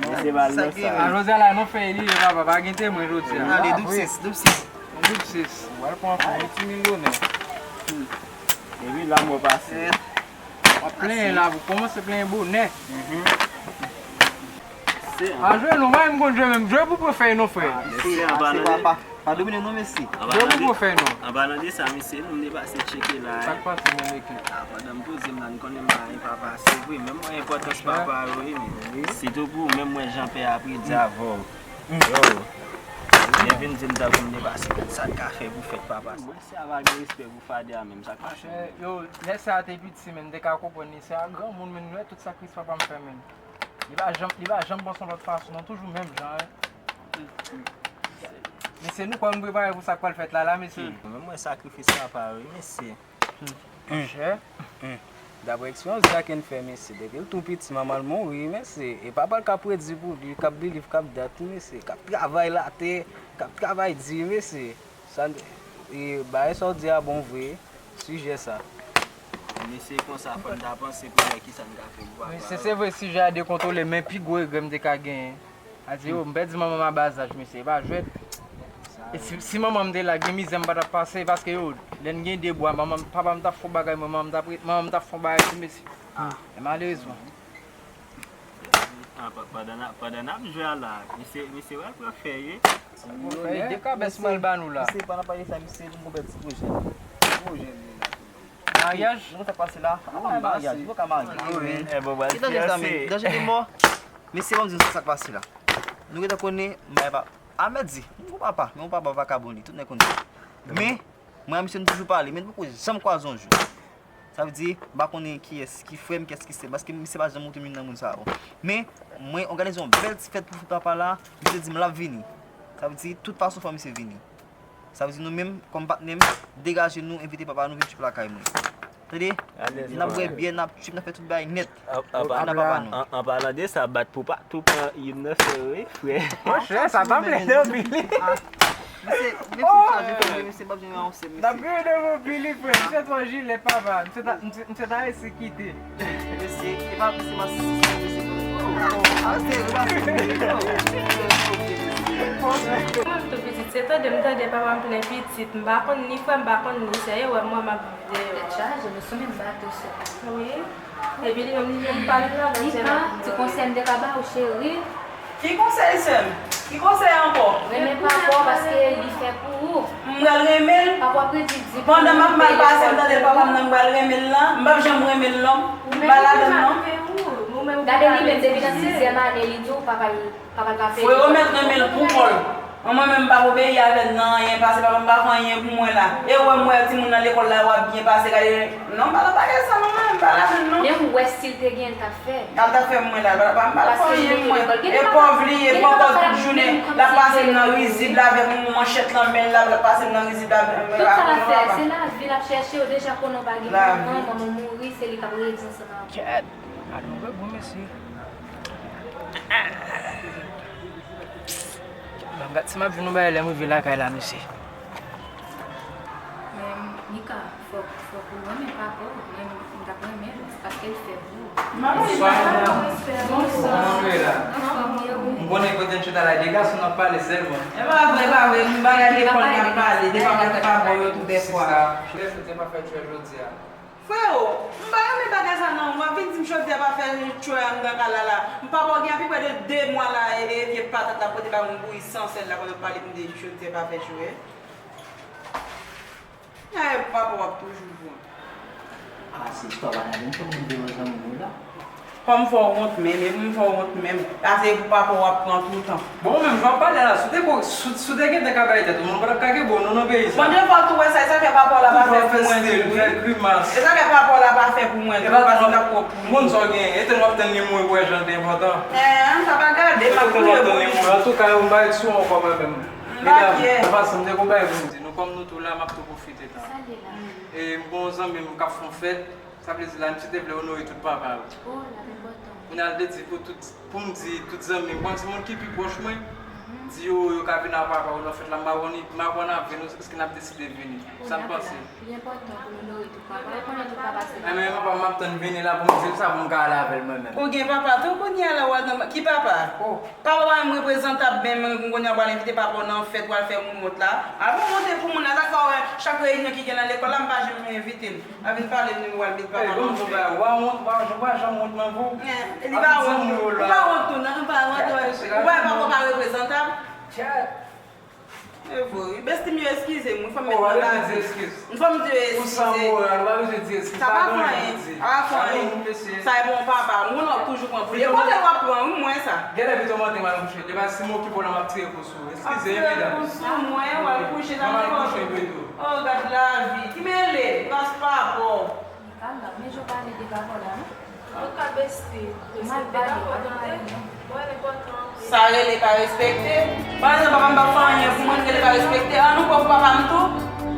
Misye pa nan sa. Ah, jodi a la, nou fè li, papa, pa gen temwen jodi a. Ale, doub sis, doub sis. Doub sis. Ou al pran fou, yon ti milyonè. Epi la, mwen pase. W ap plenyen la, pou kòmanse plenyen bonè. Mhm. A jwe non, mwen m konn jwe menm. Jwe pou pran fèy non, frè. Ah, mesye, an palan de, pa, pa, pa domine non, mesye. Jwe pou pran fèy non. An palan de sa, mesye, nou m te pase tcheke la. Sa k pase menm ekip? Ah, pandan m poze m la, n konnen m pa, pa pase vre. Menm mwen enpòtans papa yo, wi, men. Sitou pou ou menm, mwen Jean Pierre ap redi avè w. Yo. Byen vin di m tankou m te pase tout sa n ka fè pou fèt papa. Mwen se a pa gen respè pou fadè a menm, sa k pase? Yo, lè sa a te piti, men m te ka konprann li. Se a granmoun, men nou wè tout sakrifis papa m fè, men. Li pa janm, li pa janm panse yon lòt fason, non, toujou menm jan, wi. Men se nou kwè m prepare pou sa k pral fèt la, la, mesye. Mwen, mwen sakrifis papa, wi, mesye. Monchè. Daprè eksperyans Jacques fè, mesye, depi l tou piti, manman l mouri, mesye, e papa l k ap predi pou li, k ap li liv, k ap dat, mesye, k ap travay latè, k ap travay di, mesye. Sa, e, bagay sa w di a bon vre, sijè sa. Mesye, konsa, fò n ta panse pou wè kisa n ka fè pou papa. Mesye, se vre, sijè a dekontwole, men pi gwo regrè m te ka genyen. A di, yo, m pèdi manman m a ba zaj, mesye, e pa jwèt. E si, si manman m te la, gen mizè m pa t ap pase, paske, yo, lè n gen de bwa, manman m, papa m t ap fè yon bagay, manman m t ap, manman m t ap fè yon bagay tou, mesye. E malerezman. Ah, pa-, pandan n ap, pandan n ap jwe a la, misye, misye wè pran fèy, wi. Pran fèy, de kabès mwen l ba nou la. Misye, pandan pale sa, misye, nou gon bèl ti pwojè. Pwojè li la. Maryaj? Nou konn sa k pase la. Apa maryaj? Nou ka marye. Ki danje sa, men? Danje de mò. Mesye, ban m di nou sa k pase la. Nou gentan konnen, m bay pa. A mèdi, m gon papa, men yon papa vakabon li, tout nèg konn sa. Men, mwen a misye m toujou pale, men n poko janm kwaze yon jou. Sa vle di, m pa konnen kiyès ki frè m, kiyès ki sè m, paske misye pa janm montre m youn nan moun sa yo. Men, mwen òganize yon bèl ti fèt pou papa la, misye di m l ap vini. Sa vle di, tout fason fò misye vini. Sa vle di nou menm, kòm patnè m, degaje nou, envite papa nou vin trip lakay mwen. Tande? N ap bwè byè, n ap trip, n ap fè tout bagay nèt. An, an pa-, an, an palan de sa, bat pou pa tou pran youn nan frè yo, wi, frè. Monchè, sa pa plen nan Billy. Misye, misye chaje, mesye, pa byen yon sèm, mesye. N ap gade nan Billy, frè. Misye twa jilèt, papa. Misye ta, misye, misye ta resi kite. Mesye, e pa misye, mesye. Ah, se, se pa Mwen tou pitit, se tande m tande papa m plen pitit. M pa konn ni frè, m pa konn ni sè. E wè mwen m ap viv deyò. Tèt chaje, nou sou menm bato, sè. Wi. Epi li menm, li menm pa vin nan Nika, ti konsèy m te ka ba ou, cheri. Ki konsèy, sè m? Ki konsèy ankò? Renmen papa w paske li fè pou ou. M pral renmen l. Papa w ap redi di pou ou. Pandan m ap mal pase, m tande l, papa m nan, m pral renmen l lan. M p ap janm renmen l non. M pa ladann non. Gade li menm depi nan sizyèm ane, li di w papa l, papa l pa peye. Frero mèt renmen l pou kò l. Mwen menm m p ap obeyi avè l nan anyen, paske papa m pa fè anyen pou mwen la. E ou wè m wè timoun nan lekòl la, w ap byen pase, gade. Non, m pa nan bagay sa non, mwen, m pa ladann non. Men ou wè si l te gen, l t ap fè. Sa l t ap fè pou mwen la, papa m pa fè anyen pou mwen. E pòv li ye, pòv tout jounen, l ap pase m nan rizib la avèk yon manchèt nan men l la, l ap pase m nan rizib la avèk yon manchèt nan men l la. Tout sa l ap fè, se lavi l ap chèche, ou deja konnen w pa gen manman, manman w mouri, se li k ap redi ansanm avè w. Kèt! Gade yon gwo mesye. Ban m gad si m ap jwenn yon bagay lè m rive lakay la, mesye. Men, Nika, fòk, fòk ou renmen papa w, men m t ap renmen l, paske l fè pou ou. Bonswa, medam. Bonswa. Kòman nou ye la? Anfòm, e ou? M konnen kote n chita la, de gason n ap pale sèlman. E pa vre, e pa vre, m bagay lekòl n ap pale, de bagay pa bon yo tou dèfwa. Kilè fout yo pa fè tchwè jodi a? Frero, m pa renmen bagay sa non. W ap vin di m jodi a pa fè tchwè anndan kay la la. M papa w gen apiprè de de mwa la, e, e vye patat la pote ba mwen bouyi san sèl la pandan w pale m de jodi a pa fè tchwè. Ay, papa w ap toujou pran. A, se istwa banal, m konn moun devan zanmi nou la. Fò m fè w wont menm, epi m fè w wont menm. Ase pou papa w ap pran toutan. Bon, ou menm, jan w ap pale a la, si w te ko-, si, si w te gentan ka bay tèt ou, moun pa t ap ka kenbe w non nan peyi sa. Bon, de fwa tou wè sa, e sa fè papa w la pa fè pou mwen tou, wi. Fè grimas. E sa fè papa w la pa fè pou mwen tou, paske l ap pran pou moun sa w genyen. E tèlman w ap tann li mouri pou wè jan l te enpòtan. Èè, sa pa gade, m ap touye pou li. Antouka, yo, m pa ret sou ou ankò mwen menm. M pa fyè. Medam, anpasan, m te gon bagay pou m di nou, kòm nou tou la, m ap tou pwofite tan. Sa l ye la? E m gon zanmi m k ap fè yon fèt. Sa vle di la, misye te vle onore tout papa yo. Oh, l ap enpòtan. Kounye a l te di pou tout, pou m di tout zanmi m, bon, timoun ki pi pwòch mwen, di yo, yo ka vin ak papa yo nan fèt la, m pa konn, m pa konn ap vin, èske n ap deside vini? Sa n panse? Li enpòtan pou n onore tout papa. Ou konnen tout papa se papa. Enben, papa m ap tann vini la pou m di l sa pou m ka ale avè l mwen menm. Ou gen papa tou kounye a la, w al nan, ki papa? Oh. Papa pa menm reprezantab menm, kounye a w al envite papa w nan fèt, w al fè wonwont la. Al fè wonwont pou moun la, sa k fè w wè chak reyinyon ki gen nan lekòl la, m pa janm yo envite m. Al vin pale m de m pral met papa nan fèt. Ey, bon, bon, w a wont, w a, w a janm wont nan vo. Li pa wont tou, ou pa wont tou, non, ou pa wont tou. Ou wè papa w pa reprezantab? Kèt. E vre, wi. Besti m yo eskize m, wi, fò m met nan lavi. Fò m di yo eskize. Ou san moral, ou pa bezwen di eskize. Sa pa fè anyen. Sa pa fè anyen. Sa e bon papa. Moun nan toujou pran pou li. E kote w ap pran, wi, m wè sa. Genlè pito maten m al kouche. Depi si m okipe w la, m ap tire kou sou ou. Eskize, wi, medam. Ap tire kou sou mwen, w al kouche, sa m al kouche pito. Oh, gad lavi. Ki mele, ras pa bon. Kalm la, men jan w pale de papa w la, non? Antouka, besti, respekte papa w, tande? Mwen, enpòtan. Sa rele pa respekte? Pa egzanp, papa m pa fè anyen pou mwen, rele pa respekte? An, nou pran pou papa m tou?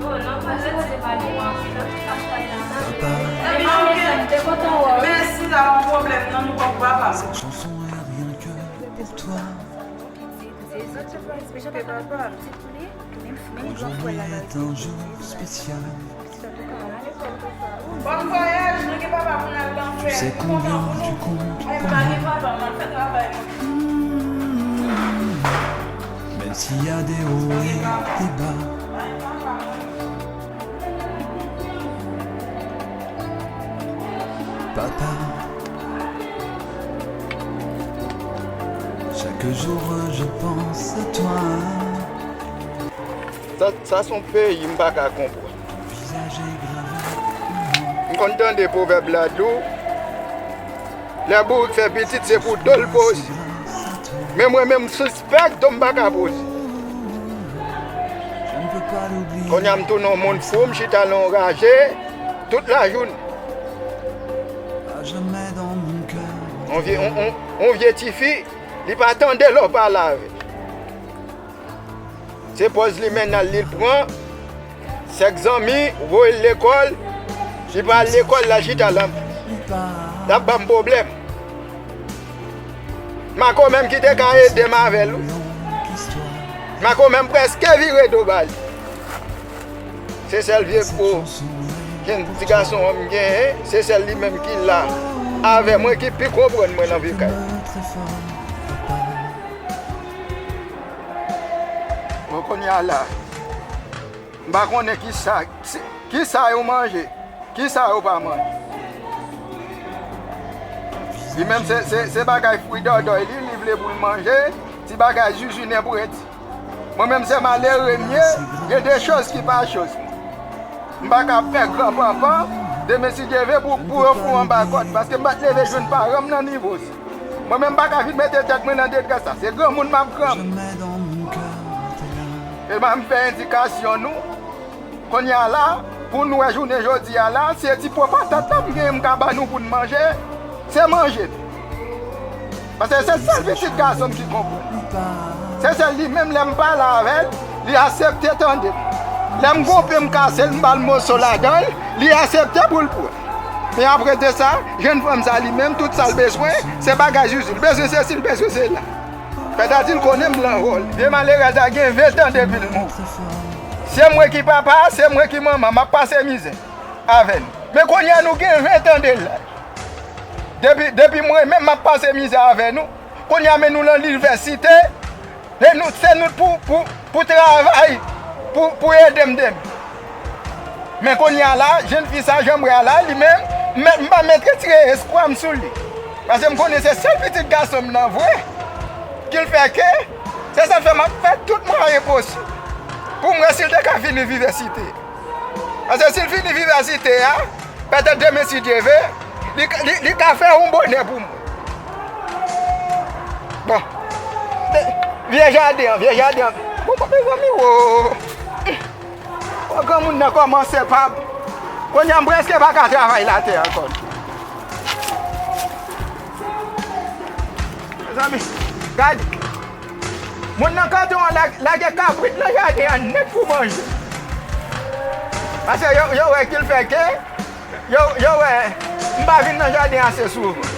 Oh, non, pa sipoze pale pou anpil, antouka, m pa nan. Epi nou gen, mèsi, sa pa yon pwoblèm, non, nou pran pou papa m. Cette chanson est rien que pour toi. Aujourd'hui est un jour spécial. Bon vwayaj, nou gen papa pou n al nan fèt. Tu sais combien tu comptes pour moi. Mwen pa gen papa, m al fè travay mwen. Même s'il y a des hauts et des bas. Papa, chaque jour je pense à toi. Sa, sa se yon peyi m pa ka konprann. M konn tande pwovèb la di w, lè bourik fè pitit, se pou do l poze. Men mwen menm, m sispèk do m pa ka poze. Kounye a m tounen yon moun fou, m chita nan yon raje tout lajounen. Yon vye, yon, yon, yon vye tifi, li pa tande lè w pale avè l. Se pòz limennal li l pran, sèk zanmi, voye l lekòl, li pa al lekòl, l al chita lan. L ap ban m pwoblèm. Mako menm ki te ka ede m avè l, wi. Mako menm prèske vire do ba li. Se sèl vye po, jen ti gason an m genyen, se sèl li menm ki la avè mwen, ki pi konprann mwen nan vi kay. Très fort, papa. Kounye a la, m pa konnen kisa, si, kisa yo manje, kisa yo pa manje. Li menm se, se, se bagay fri dòdòy li, li vle pou l manje, ti bagay zuzu nenpwenti. Mwen menm se malere m ye, gen de choz ki pa choz. M pa ka fè gran panpan, demen si Dye vle pou, pou yo fout anba kòd, paske m pa t leve jwenn paran m nan nivo sa. Mwen menm m pa ka vin mete tèt mwen nan detrès sa. Se granmoun m ap granmoun. E m fè endikasyon nou. Kounye a la, pou nou wè jounen jodi a la, se ti po patat la m genyen m ka ban nou pou n manje, se manje. Paske se sèl pitit gason m ki konprann. Se sèl li menm lè m pale avè l, li aksepte tande m. Lè m gonpe m kase l, m ba l moso ladan l, li aksepte pou l pran. Men apre de sa, jèn fanm sa li menm, tout sa l bezwen, se bagay zuzu. L bezwen sesi, l bezwen sela. Sètadi l konnen m lan wòl. Vye malerèz la gen ven tan depi l mouri. Se mwen ki papa, se mwen ki manman, m ap pase mizè avè l. Men kounye a nou gen ven tan de l la. Depi, depi mwen menm m ap pase mizè avè nou. Kounye a men nou lan linivèsite. E nou, se nou pou, pou, pou travay, pou, pou ede m demen. Men kounye a la, jèn fi sa, jan m wè a la, li menm, m, m pa mèt retire espwa m sou li. Paske m konnen se sèl pitit gason m nan vre. Ki l fè ke, se sa k fè m ap fè tout mwayen posib. Pou m wè si l te ka vin inivèsite. Paske si l vin inivèsite a, petèt demen si Dye vle, li, li, li ka fè yon bonè pou mwen. Bon. Vye jaden an, vye jaden an. Bon, bon, mezanmi, wo. Bon, granmoun nan kòmanse pa. Kounye a m prèske pa ka travay latè ankò. Mezanmi, gade. Moun nan kanton an la- lage kabrit nan jaden an nèt pou manje. Paske yo, yo wè ki l fè ke, yo, yo wè, m pa vin nan jaden ase souvan.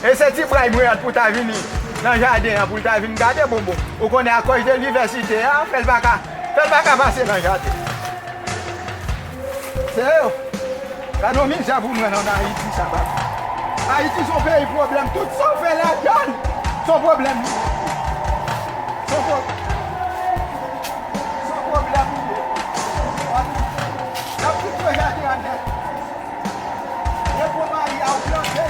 E se ti bray mwen an pou ta vini nan jaden an, pou l ta vin gade bonbon. Ou konnen akòz de linivèsite a, fè l pa ka, fè l pa ka pase nan jaden. Se yo. Gade yon mizè pou nou wè nan Ayiti sa, papa. Ayiti se yon peyi pwoblèm. Tout sa w fè ladan l, se yon pwoblèm. Se yon pwo-, se yon pwoblèm. Y ap tout fè jaden an nèt. Repon mayi a ou plante.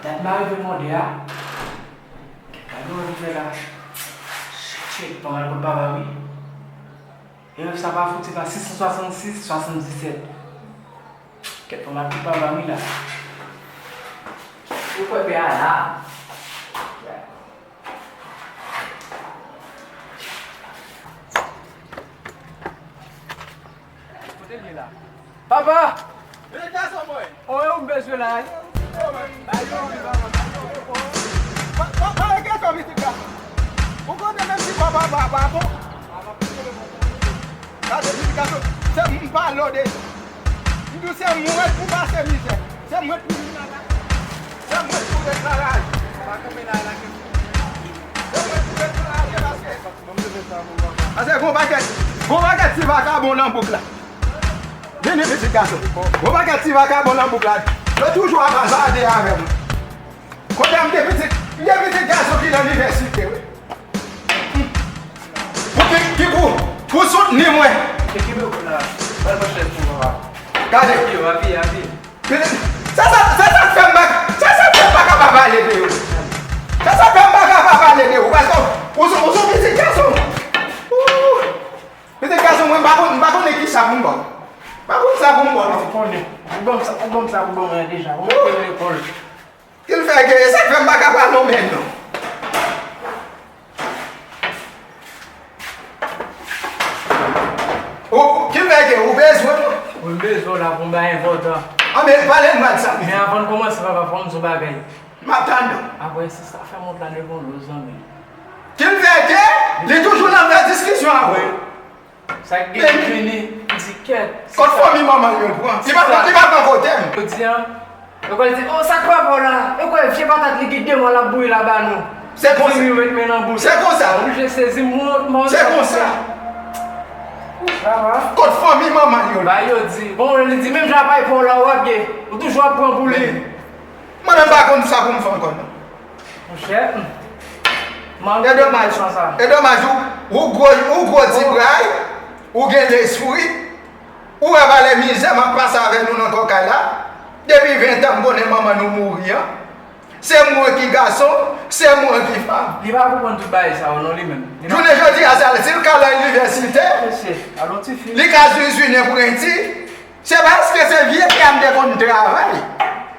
Dat m pa rive mòde a. Gade wè m fè la. Shit, pa mal kot papa wi. E rèv sa pa fouti pa sis san swasannsis, swasanndiset. Kèt pa mal kot papa wi la. Ou kwè pè a la. Kote l ye la? Papa! Vin gason mwen! Oye, ou bezwen la? Ba yo, wi, ba yo, ba yo. Pa, pa, pa, e gason, pitit gason. Ou konnen menm si papa pa, pa bon. Gade, pitit gason, se m pa lòde. M di w se mwen pou pase mizè. Se mwen pou vin nan la. Se mwen pou ret nan lari. Pa gen mennaj la ki. Se mwen pou ret nan lari paske. Paske gon pakèt, gon pakèt ti vakabon nan bouk la. Vini pitit gason. Gon pakèt ti vakabon nan bouk la. Yo toujou ap azade avè mwen. Kounye a m gen pitit, m gen pitit gason ki nan linivèsite, wi. Pou ki, ki pou, pou soutni mwen. Kenbe w la. Ba l manchèt pou papa. Gade. Apiye, apiye, apiye. Pitit, se sa, se sa k fè m pa, se sa k fè m pa ka pa pale de ou. Se sa k fè m pa ka pa pale de ou, paske ou, ou se, ou se yon pitit gason. Ooh. Pitit gason mwen, m pa konn, m pa konnen kisa pou m ba w. M pa konn sa pou m ba w non. Ou konnen. Ou ban m sa, ou ban m sa pou ban mwen deja. Ou mete m lekòl. Ki l fè ke, e sa k fè m pa ka pale w menm non. Ou, ou, ki l fè ke, ou bezwen mwen? Wi, m bezwen w la pou yon bagay enpòtan. Anben, pale m mal sa. Men avan n kòmanse, papa, fò m di w yon bagay. M ap tande w. Apre, si sa fè m wont la devan w, zanmi. Ki l fè ke, li toujou nan fè diskisyon avè w. Sa k gen vini, m di kèt. Kot fanmi manman l yo pran? Li pa pran, li pa pran kote m. Yo di an, yo kwè di, oh, sa k papa w la? Yo kwè vye patat li gen de mwa l ap bouyi la ba nou. Se konsa. Di yo met men nan bouch. Se konsa. Oblije sezi m wont, m pa konn sa. Se konsa. Papa. Kot fanmi manman l yo la? Ba yo di. Bon, li di menm jan apay pa w la w ap gen. Ou toujou ap pran pou li. Mwen menm pa konn sa pou m fè ankò non. Monchè. E domaj, e domaj ou, ou gwo, ou gwo ti bray, ou gen lespri, ou wè valè mizè m ap pase avè nou nan kòkay la. Depi ven tan m konnen manman nou mouri an. Se mwen ki gason, se mwen ki fanm. Li pa konprann tout bagay sa yo non li menm. Jounen jodi a sa, si l ka al inivèsite, li ka zwizwinen prenti, se paske se vye pè m te konn travay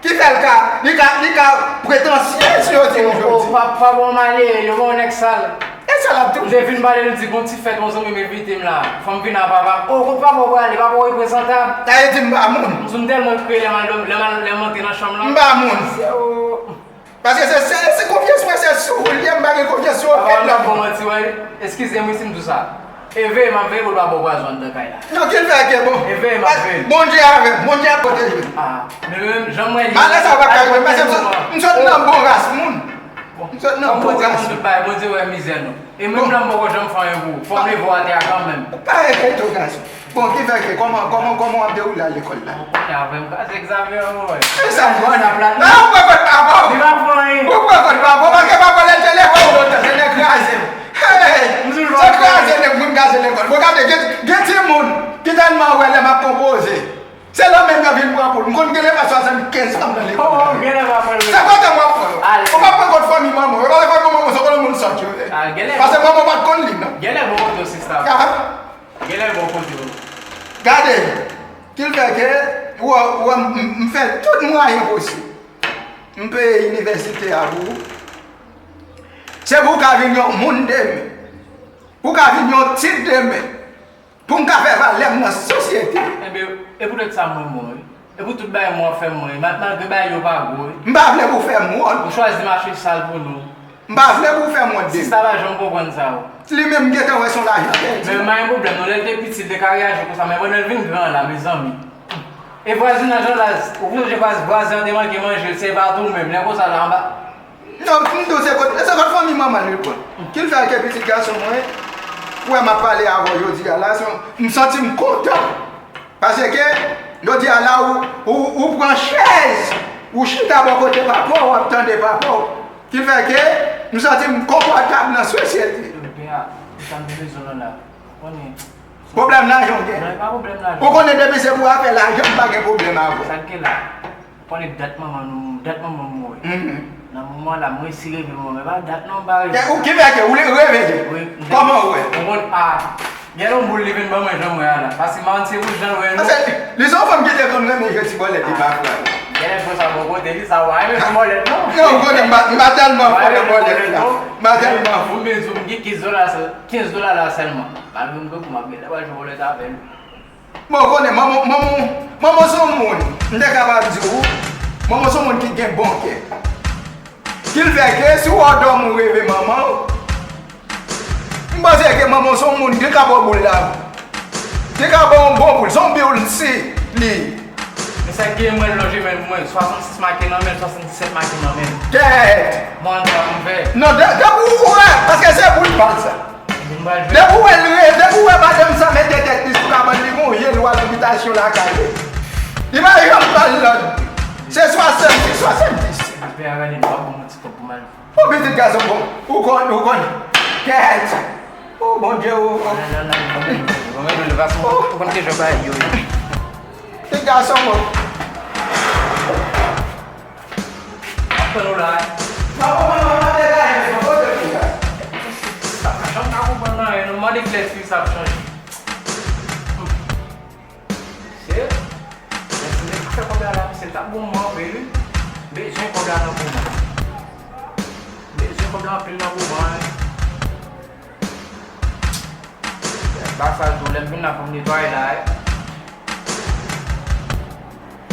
ki fè l ka, li ka, li ka pretansyez yo di nou jodi. Pa, pa bon malere, yo bon nèg sal. E sa l ap di w? M te vin pale, li di gon ti fèt yon zanmi m envite m la. Fò m vin a papa. O, kot papa w prale? Papa w reprezantab. Sa vle di m pa moun. M di m tèlman kriye lè m al dòmi, lè m al, lè m antre nan chanm lan. M pa moun. Se, o. Paske se, se, se konfyans mwen se sou ou l ye, m pa gen konfyans sou okenn lòt moun. Papa m nan bon manti, wè. Eskize m wi si m di w sa. E veye m ap veye pou l pa ba w pwazon anndan kay la. Non, ki l fè ke bon. E veye m ap veye. Bondye avè m, Bondye ap pwoteje m. A, men menm jan m wè li. Malè sa w pa ka rive m, paske m sot, m sot nan bon ras moun. M sot nan bon ras moun. Bondye konn tout bagay, Bondye wè mizè nou. E menm lè m poko janm fè anyen pou ou, fò m leve w atè a kanmenm. Pa enkyete w gason. Bon, ki fè ke, kòman, kòman, kòman w ap dewoule a lekòl la? Bon, kounye a vre, m kraze egzamen an, wi. E sa m konnen. N ap la. A, ou pran kòd papa w. Li pa fè anyen. Ou pran kòd papa w, paske papa w lè l te leve w lontan, se nèg kraze. Hey! Se kraze nèg moun kraze lekòl. Bon, gade, gen, gen timoun ki tèlman wè lè m ap konpoze. Se lanmè m nan vin pran poul. M konn gen lè pa swasannkenz fanm nan lekòl. Oh, gen lè pa pran. Se kote m ap pran. Ou pa pran kòd fanmi manman w. Yo pa fanmi manman w, se kote moun sòt yo ye. Paske manman w pa t konn li, non. Gen lè bon kote w, sista. Gen lè bon kote w. Gade, ki l fè ke, ou wè, ou wè, m, m, m fè tout mwayen posib. M peye inivèsite a pou ou. Se pou w ka vin yon moun demen. Pou w ka vin yon tit demen. Pou m ka fè valè m nan sosyete. Enben, e poutèt sa m renmen w, wi. E pou tout bagay mwen w ap fè mwen, ma-, malgre bagay yo pa gwo, wi. M pa vle pou w fè m wont. Ou chwazi mache sal pou nou. M pa vle pou w fè m wont de m. Sista pa janm konprann sa, wi. Li menm gentan wè se yon lajan pèdi. Men m pa gen pwoblèm, non, lè l te piti, l te ka reyaji konsa, men pandan l vin gran la, mezanmi. E vwazinaj lan la, ou sonje vwaz-, vwazen an te manke manje l, se pa tou menm, lè konsa la anba. Non, m di w se kot, se kot fanmi manman l li pran. Ki l fè ke pitit gason mwen, ou wè m ap pale avè w jodi a la, se yon, m santi m kontan. Paske, jodi a la, ou, ou, ou pran chèz, ou chita bò kote papa w, w ap tande papa w. Ki fè ke, m santi m konfòtab nan sosyete. Ebyen, a, sa m te bezwen lan la. Konnen. Pwoblèm lajan w gen. Non, e pa pwoblèm lajan. Ou konnen depi se pou afè lajan, m pa gen pwoblèm avè w. Sa k gen la? Konnen dat manman nou, dat manman m mouri. Nan moman la, m resi reve manman m, men pa dat non, m pa reve. Ou ki fè ke ou reve li? Wi. Kòman ou wè? Ou konn, a, gen yon boul li vin ban mwen jan m wè a la. Paske m pa konn se wouj jan l wè nou. Paske li se yon fanm ki te konn renmen jwe ti bòlèt li pa frè. Gen lè fò sa bò kote li, sa w pa renmen fè bòlèt non. Non, ou konnen m pa, m pa tèlman fò nan bòlèt la. M pa tèlman fò. M bezwen m gen kenz dola sèl, kenz dola la sèlman. Malgre m gen pou m ap gen lè pral jwe bòlèt avè l. Bon, ou konnen, manman, manman, manman se yon moun, m te kapab di w, manman se yon moun ki gen bon kè. Ki l fè ke si w ap dòmi ou reve manman w, m panse ke manman w se yon moun ki ka ba w boul la. Ki ka ba w yon bon boul, se yon boul si li. Men sa k genyen mwen lonje men mwen, swasannsis make nan men, swasanndisèt make nan men. Kèt! Mwen antre m vè. Non, de, depi ou wè, paske se boul pa l sa. Depi w wè l re-, depi w wè madanm sa mete tèt li sou kabann li, gon je l wè nan bitasyon lakay li. Li pa janm ba l lòd. Se swasanndis, swasanndis. Pè a gade m pa bon ti kòb pou m al. Bon, pitit gason, bon, ou konn, ou konn. Kèt. O Bondye, o, o. Ou konn ke jòb a yo. Pitit gason, bon. Ap tann ou la. Sa bon, mwen, mwen, mwen, degaje, mwen, kote m ye la? Sa pa janm ka konprann anyen, non, mande klèsi sa ap chanje. Se, men si nèg ki fè kòb la la, misye t ap bon mwen anpil, wi. Bezwen kòb la nan moman. Bezwen kòb la anpil nan moman, wi. Ba sa tou, lè m vin la, fò m netwaye la, wi.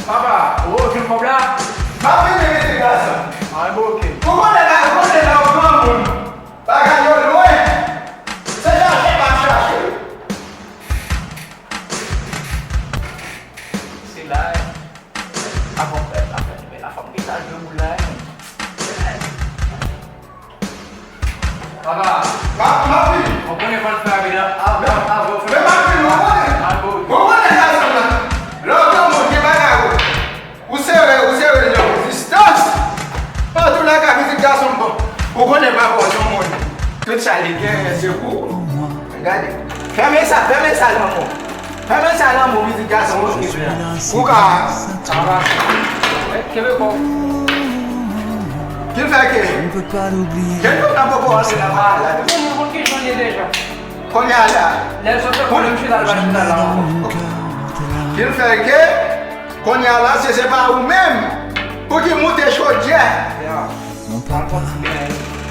Papa, ou jwenn kòb la? M ap vini, pitit gason. A, bon, oke. Ou konnen la, ou konnen lè w granmoun, bagay yo lwen. Se chache m ap chache. Se la, avan m pèdi afè nou, men la fò m gentan jwe boul la, wi. Papa. M ap, m ap vini. Ou konnen fò n fè avè, avè, avè w fè. Men m ap vini, ou Sa li genyen se pou ou. Gade. Fèmen sa, fèmen sa lanmò. Fèmen sa lanmò, pitit gason mwen. Ou ka. Sa va. Kenbe kò. Ki l fè ke? Kenbe kò nan poko antre nan bagay la. Mwen konn ki jan l ye deja. Kounye a la. Lè l sot lekòl, m chita l pa chita la ankò. Ki l fè ke? Kounye a la, se, se pa ou menm pou ki moute chodyè.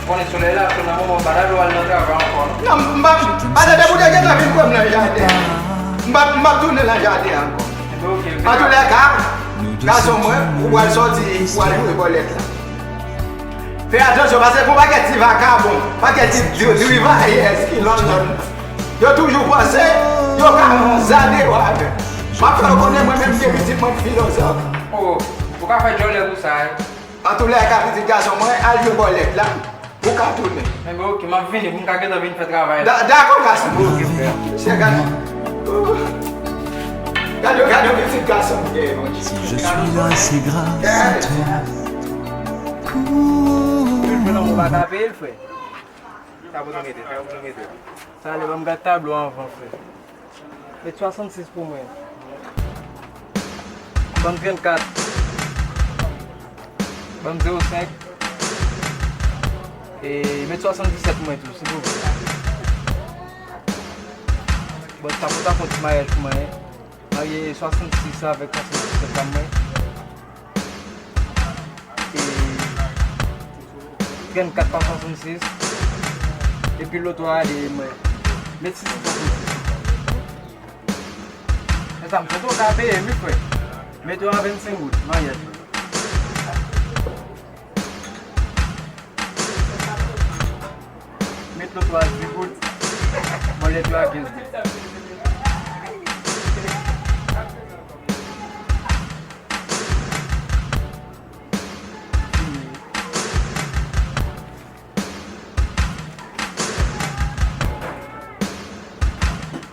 Konnen solèy la, sou nan moman, pa ta dwe al nan travay ankò, non. Non, m pa, pa tande pou te gentan vin kwè m nan jaden. M pa, m pa tounen nan jaden ankò. Antoulèka, gason mwen, ou pral sòti, ou pral jwe bòlèt la. Fè atansyon, paske gon pakèt ti vakabon, pakèt ti dri-, drivayèz ki lòt zòn nan. Yo toujou panse yo ka ranzade yo avè m. M ap fè yo konnen mwen menm m gen pitit mwen ki filozòf. Oh, ou ka fè djòlè pou sa, wi. Antoulèka, pitit gason mwen, al jwe bòlèt la. Ou ka tounen. Enben, oke, m ap vini pou m ka gentan vin fè travay la. Da-, dakò, gason. Oke, frè. Se gade. Gade, gade, pitit gason m gen, Bondye. Si je suis là, c'est grâce à toi. Tout moun pa ka peye l, frè. Sa pou nou mete, sa pou nou mete. Sa ale, ban m gad tablo anvan, frè. Met swasannsis pou mwen. Ban m trannkat. Ban m zewo senk. E met swasanndiset pou mwen tou, silvouplè. Bon, sa pou ta fè yon ti maryaj pou mwen, hein. Marye swasannsis avèk swasanndiset la mwen. E trannkat pa swasannsis. Epi loto a ale mwen. Met sis swasannsis. E sa m sot ou ka peye, wi, frè. Met yo a vennsenk goud, maryaj. Met loto a dis goud. Bòlèt yo a kenz goud.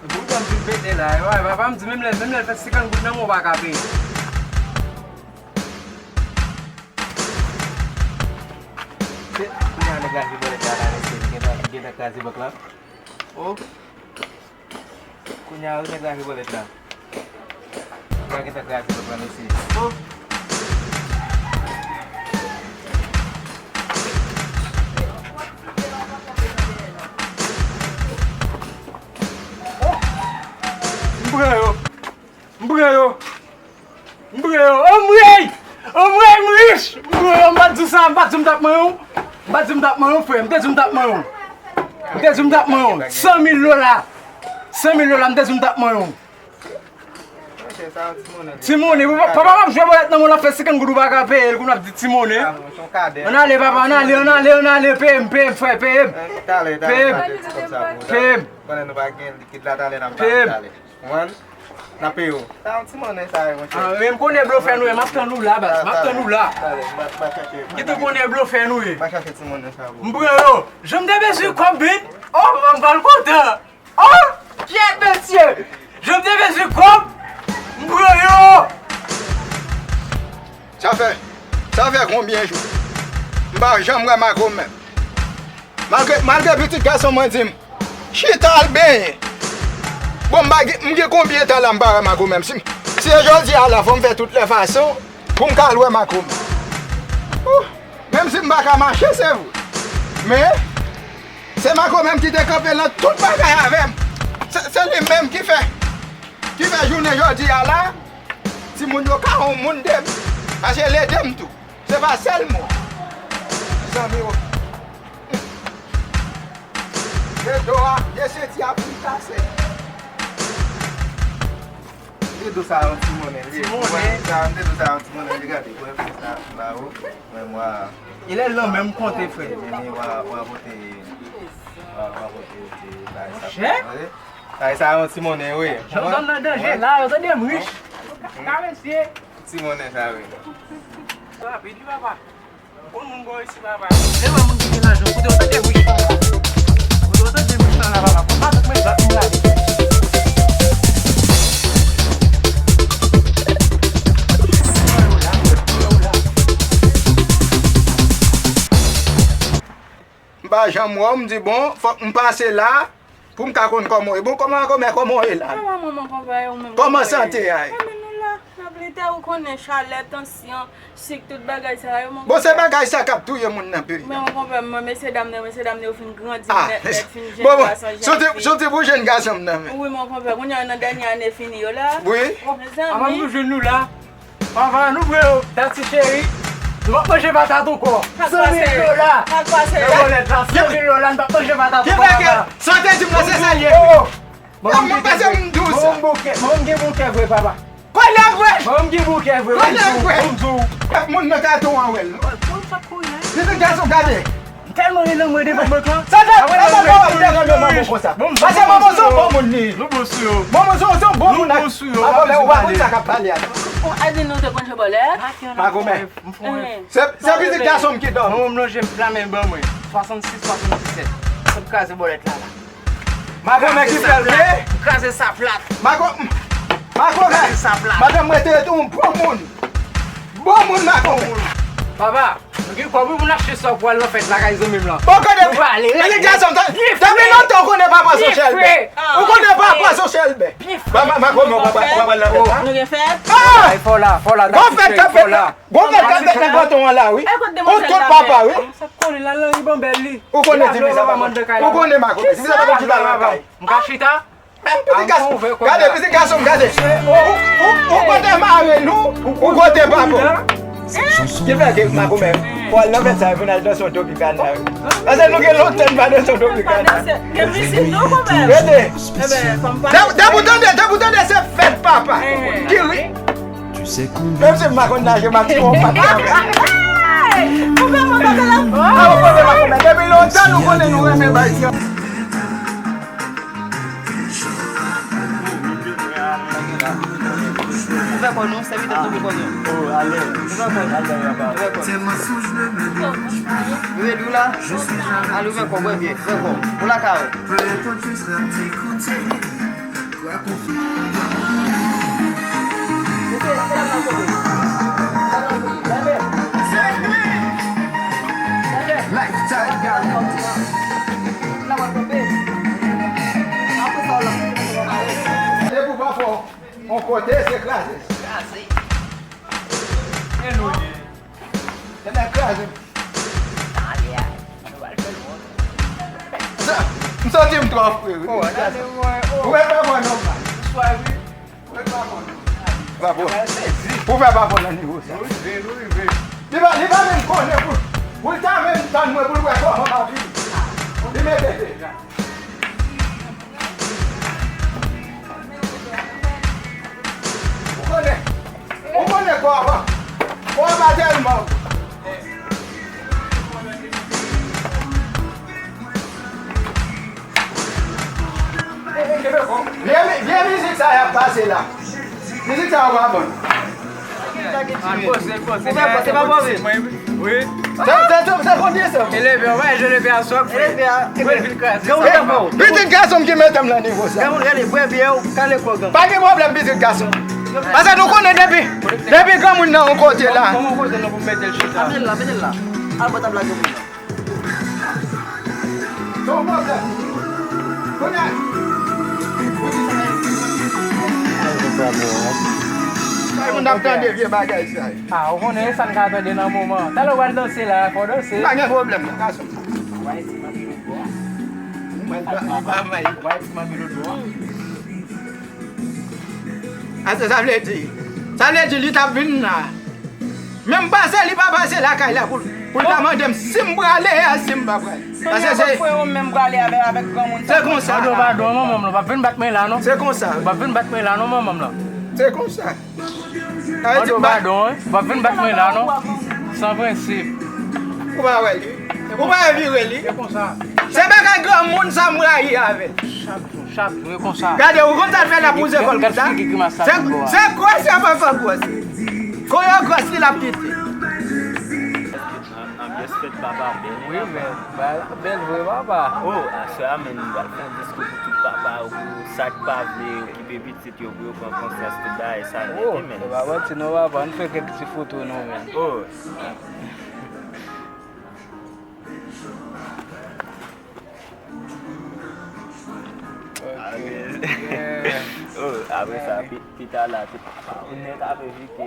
Epi w janm fin pete la, e, wè, papa m di menm lè, menm lè l fè senkant goud nan men w pa ka peye. Se, kounye a nèg la jwe bòlèt la, la, mesye, li gentan, li gentan kraze bank la. Oh. Kounye a, yo gentan kraze bòlèt la. Yo gentan kraze bòlèt la, mesye. Oh! Oh! M pran yo! M pran yo! M pran yo. Anmwey! Anmwey, m rich! M pran yo, m pa t di w sa, m pa t di w m t ap manyen w. M pa t di w m t ap manyen w, frè. M te di w m t ap manyen w. M te di w m t ap manyen w. San mil dola. San mil dola, m te di w m t ap manyen w. Ti monnen, papa, papa p ap jwe bòlèt nan men w, l ap fè senkant goud ou pa ka peye l, kounye a w ap di ti monnen. Ann ale, papa, ann ale, ann ale, ann ale, peye m, peye m, frè, peye m. Peye m. Peye m. Peye m. Konprann? N ap peye w. Sa yon ti monnen sa yo, monchè. Ah, men m konnen blofè nou ye, m ap tann ou la, baz, m ap tann ou la. Talè, m ap, m ap chache. Kite konnen blofè nou ye. M ap chache ti monnen sa pou ou. M pran yo. Jan m te bezwen kòb, bit. Oh, m pral kontan. Oh, kyèt, mesye. Jan m te bezwen kòb, m pran yo. Sa fè, sa fè konbyen jou? M pa janm wè Makomè. Malgre, malgre pitit gason mwen di m, chita al benyen. Bon, m pa gen, m gen konbyen tan la m pa wè Makomè m? Si, si se jodi a la, fò m fè tout lè fason pou m ka al wè Makomè m. Ouh, menm si m pa ka mache, se vre. Men, se Makomè m ki te kanpe nan tout bagay avè m. Se, se li menm ki fè, ki fè jounen jodi a la, timoun yo ka yon moun de m. Paske l ede m tou. Se pa sèl mwen. Zanmi yo. De do a, de senti a pou l kase. M te di w sa yon ti monnen, li ye. Ti monnen. Sa, m te di w sa yon ti monnen, li gade. Wè, sa, ba ou. Mwen, mwa. E lè l nan men m konte, frè. Meni, wa, wa pote, wa, wa pote, ti bagay sa. Monchè. Bagay sa yon ti monnen, wi. Jan m nan danje la, yo tande m rich. Ka mesye. Ti monnen sa, wi. Rapid, wi, papa. Konn moun bò isi, papa. Se vre moun ki gen lajan. Kote w tande rich la? Kote w tande rich la, papa? Fò pa tout mwen zòt moun la. M Pa janm wè w, m di, bon, fòk m pase la pou m ka konn kòman w ye. Bon, kòman, kòman, kòman w ye la? Kòman, kòman, kòman w ye, ou menm, kòman w ye? Kòman sante a ye? Kòman nou la? N ap lite, ou konnen, chalè, tansyon, sik, tout bagay sa yo, mon konpè. Bon, se bagay sa k ap touye moun nan peyi a. Men, mon konpè, mwen, mesye dam nan, mesye dam nan, yo fin grandi nèt, nèt, fin jèn gason, jèn fi. Bon, bon, soti, soti pou jèn gason m nan, men. Wi, mon konpè, kounye a, nan dènye ane fini yo la. Wi. Mezanmi. Avan nou jwenn nou la. Papa, nou vre yo, dati cheri. Nou p ap manje patat ankò. San mil dola. Sa k pase? Sa k pase? Nan bòlèt la, san mil dola, nou p ap manje patat ankò, papa. Ki bagay? Sa w te di m nan, se sa l ye. Oh, oh. Mwen, mwen, pase m di w sa. Mwen, mwen gen bon kè vre, papa. Kòlè vre! Mwen, mwen gen bon kè vre. Kòlè vre! Mwen, mwen di w. Moun nan ka tou an wè l. Pitit gason, gade. M tèlman ri nan mwen devan bank lan. Sa fè, sa fè pa w ap dèranj manman konsa. Paske manman se yon bon moun li. Nou bon sou yo. Manman se yon, se yon bon moun. Nou bon sou yo. Makomè, ou pa konn sa k ap pale a. Ou a di nou te konn jwe bòlèt? Makomè. Se, se pitit gason m ki dòmi. Manman m lonje m flamen l ban mwen. Swasannsis, swasanndiset. Sot kraze bòlèt la la. Makomè ki fè l vre. Kraze sa plat. Mako-, Makomè. Kraze sa plat. Madanm mwen te yon bon moun. Bon moun, Makomè. Papa, nou gen kòb wi pou n achte sa pou al nan fèt lakay zanmi m lan. Bon, konnen. Nou prale. Pitit gason m, depi lontan ou konnen papa se yon chèlbè. Ou konnen papa se yon chèlbè. Makomè, ou pa pral nan fèt la? Nou gen fèt? Ah! Fò la, fò la, fò la. Gon fèt k ap fèt la. Gon fèt k ap fèt nan kanton an la, wi. Ou tout papa, wi. Sa k konnen la, lan li ban bèl li. Ou konnen ti fi sa pa konn. Ou konnen Makomè. Ti fi sa pa konn chita nan kay. M ka chita? Pitit gason, gade, pitit gason m, gade. Ou, ou, ou kote mari nou, ou kote papa w. Ki fè ke Makomè, pou al nan fèt sa, pou n al danse yon topikana. Paske nou gen lontan n pa danse yon topikana. Gen pitit nou, konpè. Rete. Depi w tande, depi w tande se fèt papa. Ki ri. Menm si m pa konn naje, m ap tire yon pat. Ou fè mwen kontan la. Ah, ou konnen Makomè. Depi lontan nou konnen nou renmen bay ti. Ouvè kò nou, sèvitè nou ouvè kò nou. Oh, alè. Ouvè kò nou. Alè, papa. Ouvè kò nou. Redi w la? Al ouvè kò, bwè byen. Ouvè kò. Ou lakay ou. Lifestyle Garage. Depi w pa fò yon kote, se kraze. Kraze. E nou ye. Tande kraze. Aye, aye. Nou pral fè l wont. Sa, m santi m twò fre, wi. Oh, gade mwen, oh. Ou wè pa bon nòmal. Bonswa, wi. Ou wè pa bon nòmal. Ou fè pa bon nan nivo sa. Nou rive, nou rive. Li pa, li pa menm konnen pou, pou l ta menm tann mwen pou l wè kòman m ap viv. Li mete deja. Ou konnen, ou konnen kò a pa, kò a pa tèlman. Vye, vye mizik sa y ap pase la. Mizik sa yo pa bon. Al poze, poze. Ou fè kò, se pa pòve. Wi. Se, se, se, se konbyen sa? Eleve, w wè, je leve a sòk. Eleve a. Mwen vin kraze. Pitit gason m ki mete m nan nivo sa. Granmoun, gade, bwè byen, ou kale kò, granmoun. Pa gen pwoblèm, pitit gason. Paske nou konnen depi, depi granmoun nan yon kote la. Kòman kote nou pou mete l chita? A, mete l la, mete l la. Al bò tab la, granmoun nan. Gon pwoblèm. Kounye a, sa moun ap tande vye bagay sa yo. Ah, ou konnen sa n ka tande nan moman. Talè w al danse la, fò w danse. Pa gen pwoblèm, non, gason. Mwen pa, mwen pa may. Ase sa vle di, sa vle di li t ap vin la. Menm pase, li pa pase lakay la pou, pou l ta mande m si m prale a, si m pa prale. Paske se, se konsa. Padon, padon, manman m, non, pa vin bat mwen la, non. Se konsa. Pa vin bat mwen la, non, manman m, non. Se konsa. Padon, padon, wi. Pa vin bat mwen la, non. San prensip. Ou pa wè li. Ou pa vire li. Se konsa. Se bagay granmoun sa m rayi avè l. Chak jou, chak jou, e konsa. Gade, ou konn sa l fè l ap wouze kò l konsa? Se, se gwòs y ap fè gwòs. Kon yon gwòs li l ap kite. Anbyans fèt papa bèl, wi, men bagay la bèl vre, papa. Oh, aswè a, men, nou pral fè yon disko pou tout papa yo, pou sa k pa vle okipe pitit yo, pou yo pran konsyans tout bagay sa nèt, men. Oh, se pa manti non, papa, ann fè kèk ti foto nou, men. Oh. Apre sa, pi- pita la, se pa ou nèt avè Vike.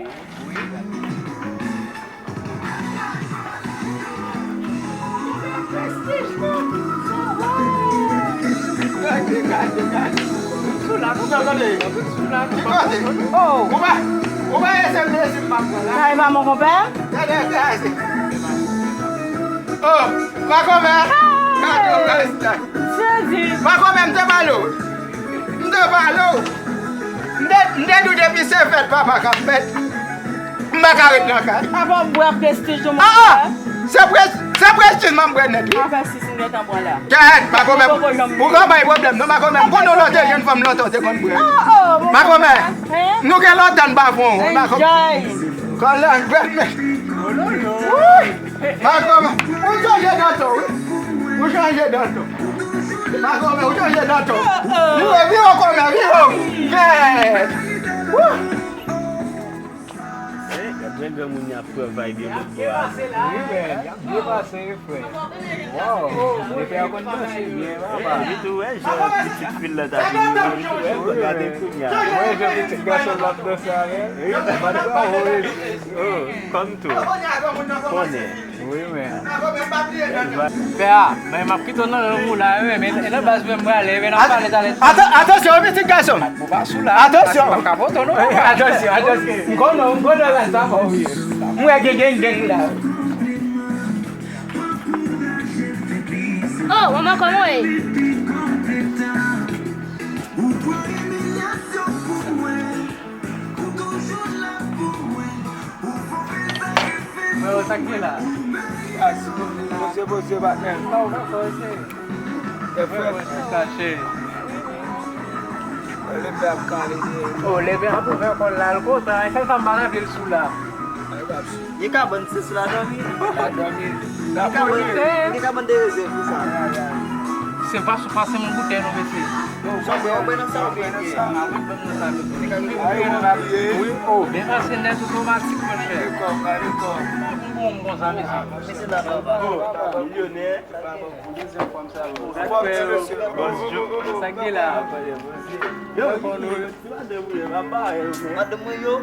Gade, gade, gade. Sou la, sou la, tande. Sou la, ki kote? Oh. Ou pa, ou pa eseye mezi m pa pran la. Sa e pa mon konpè? Gade, gade. Oh, makomè. Gade, gade. Jezi. Makomè, m te pale w. M te pale w. M te, m te di w depi se fèt papa k ap fèt, m pa ka ret nan kay. Apa w bwè prestij ou, monchè? Ah, ah! Se prestij, se prestij m ap bwè nèt, wi. Afè sis m gentan pran la. Kèt, makomè, ou ka bay pwoblèm, non, makomè. M konnen w lòt te jèn fanm lontan, w te konn bwè. Oh, oh, makomè, hein? Nou gen lontan n pa fon, makomè. Enjoy. Kòlè, bèl. Makomè, ou chanje dan ton, wi. Ou chanje dan ton. Makomè, ou chanje dan ton. Vire, vire, kòmè, vire. Kèt. Wouh! Eh, gad jan granmoun y ap pran vay gen lòt bò a. Wi, men, y ap byen pase, wi, frè. Wow, lepè a konn danse byen, papa. Li tou wè jan pitit fi l lan t ap vini, li tou wè l gade kounye a. Wè jan pitit gason l ap danse avè l. Wi, bat bravo, wi. Oh, kòm tou. Konnen. Wi, men. Pè a, men m ap kite w nan lang ou la, wi, men e nan baz mwen m prale, men n ap pale talè. Ata-, atansyon, wi, pitit gason m. Ou pa sou la. Atansyon. M pa ka pote w non. Atansyon, atansyon. M konnen, m konnen rasta fò, wi. M wè gen, gen, gen la. Oh, manman, kòman w ye? Freo, sa k gen la? Poze, poze, patnè. Sa w fè, freo, se? E frè. Kache. Lepè ap kale. Oh, lepè ap ouvè kò l la, l kontan. E sèl sa m pa nan vil sou la. Gen kabann, se sou la dòmi. La dòmi. Gen kabann, gen kabann de rezèv pou sa. Se pa sou pase moun boutèy nou, mesye. Jan bwè, w bwè nan sa ou byen byen. Wi, oh. Byen pase nèt otomatik, monchè. Dekò, pa dekò. Bon, bon, sa, mesye. Mesye la, papa. Milyonè. Sa k gen la? Yo, yo, ti madanm ou ye, papa, yo. Madanm mwen yo?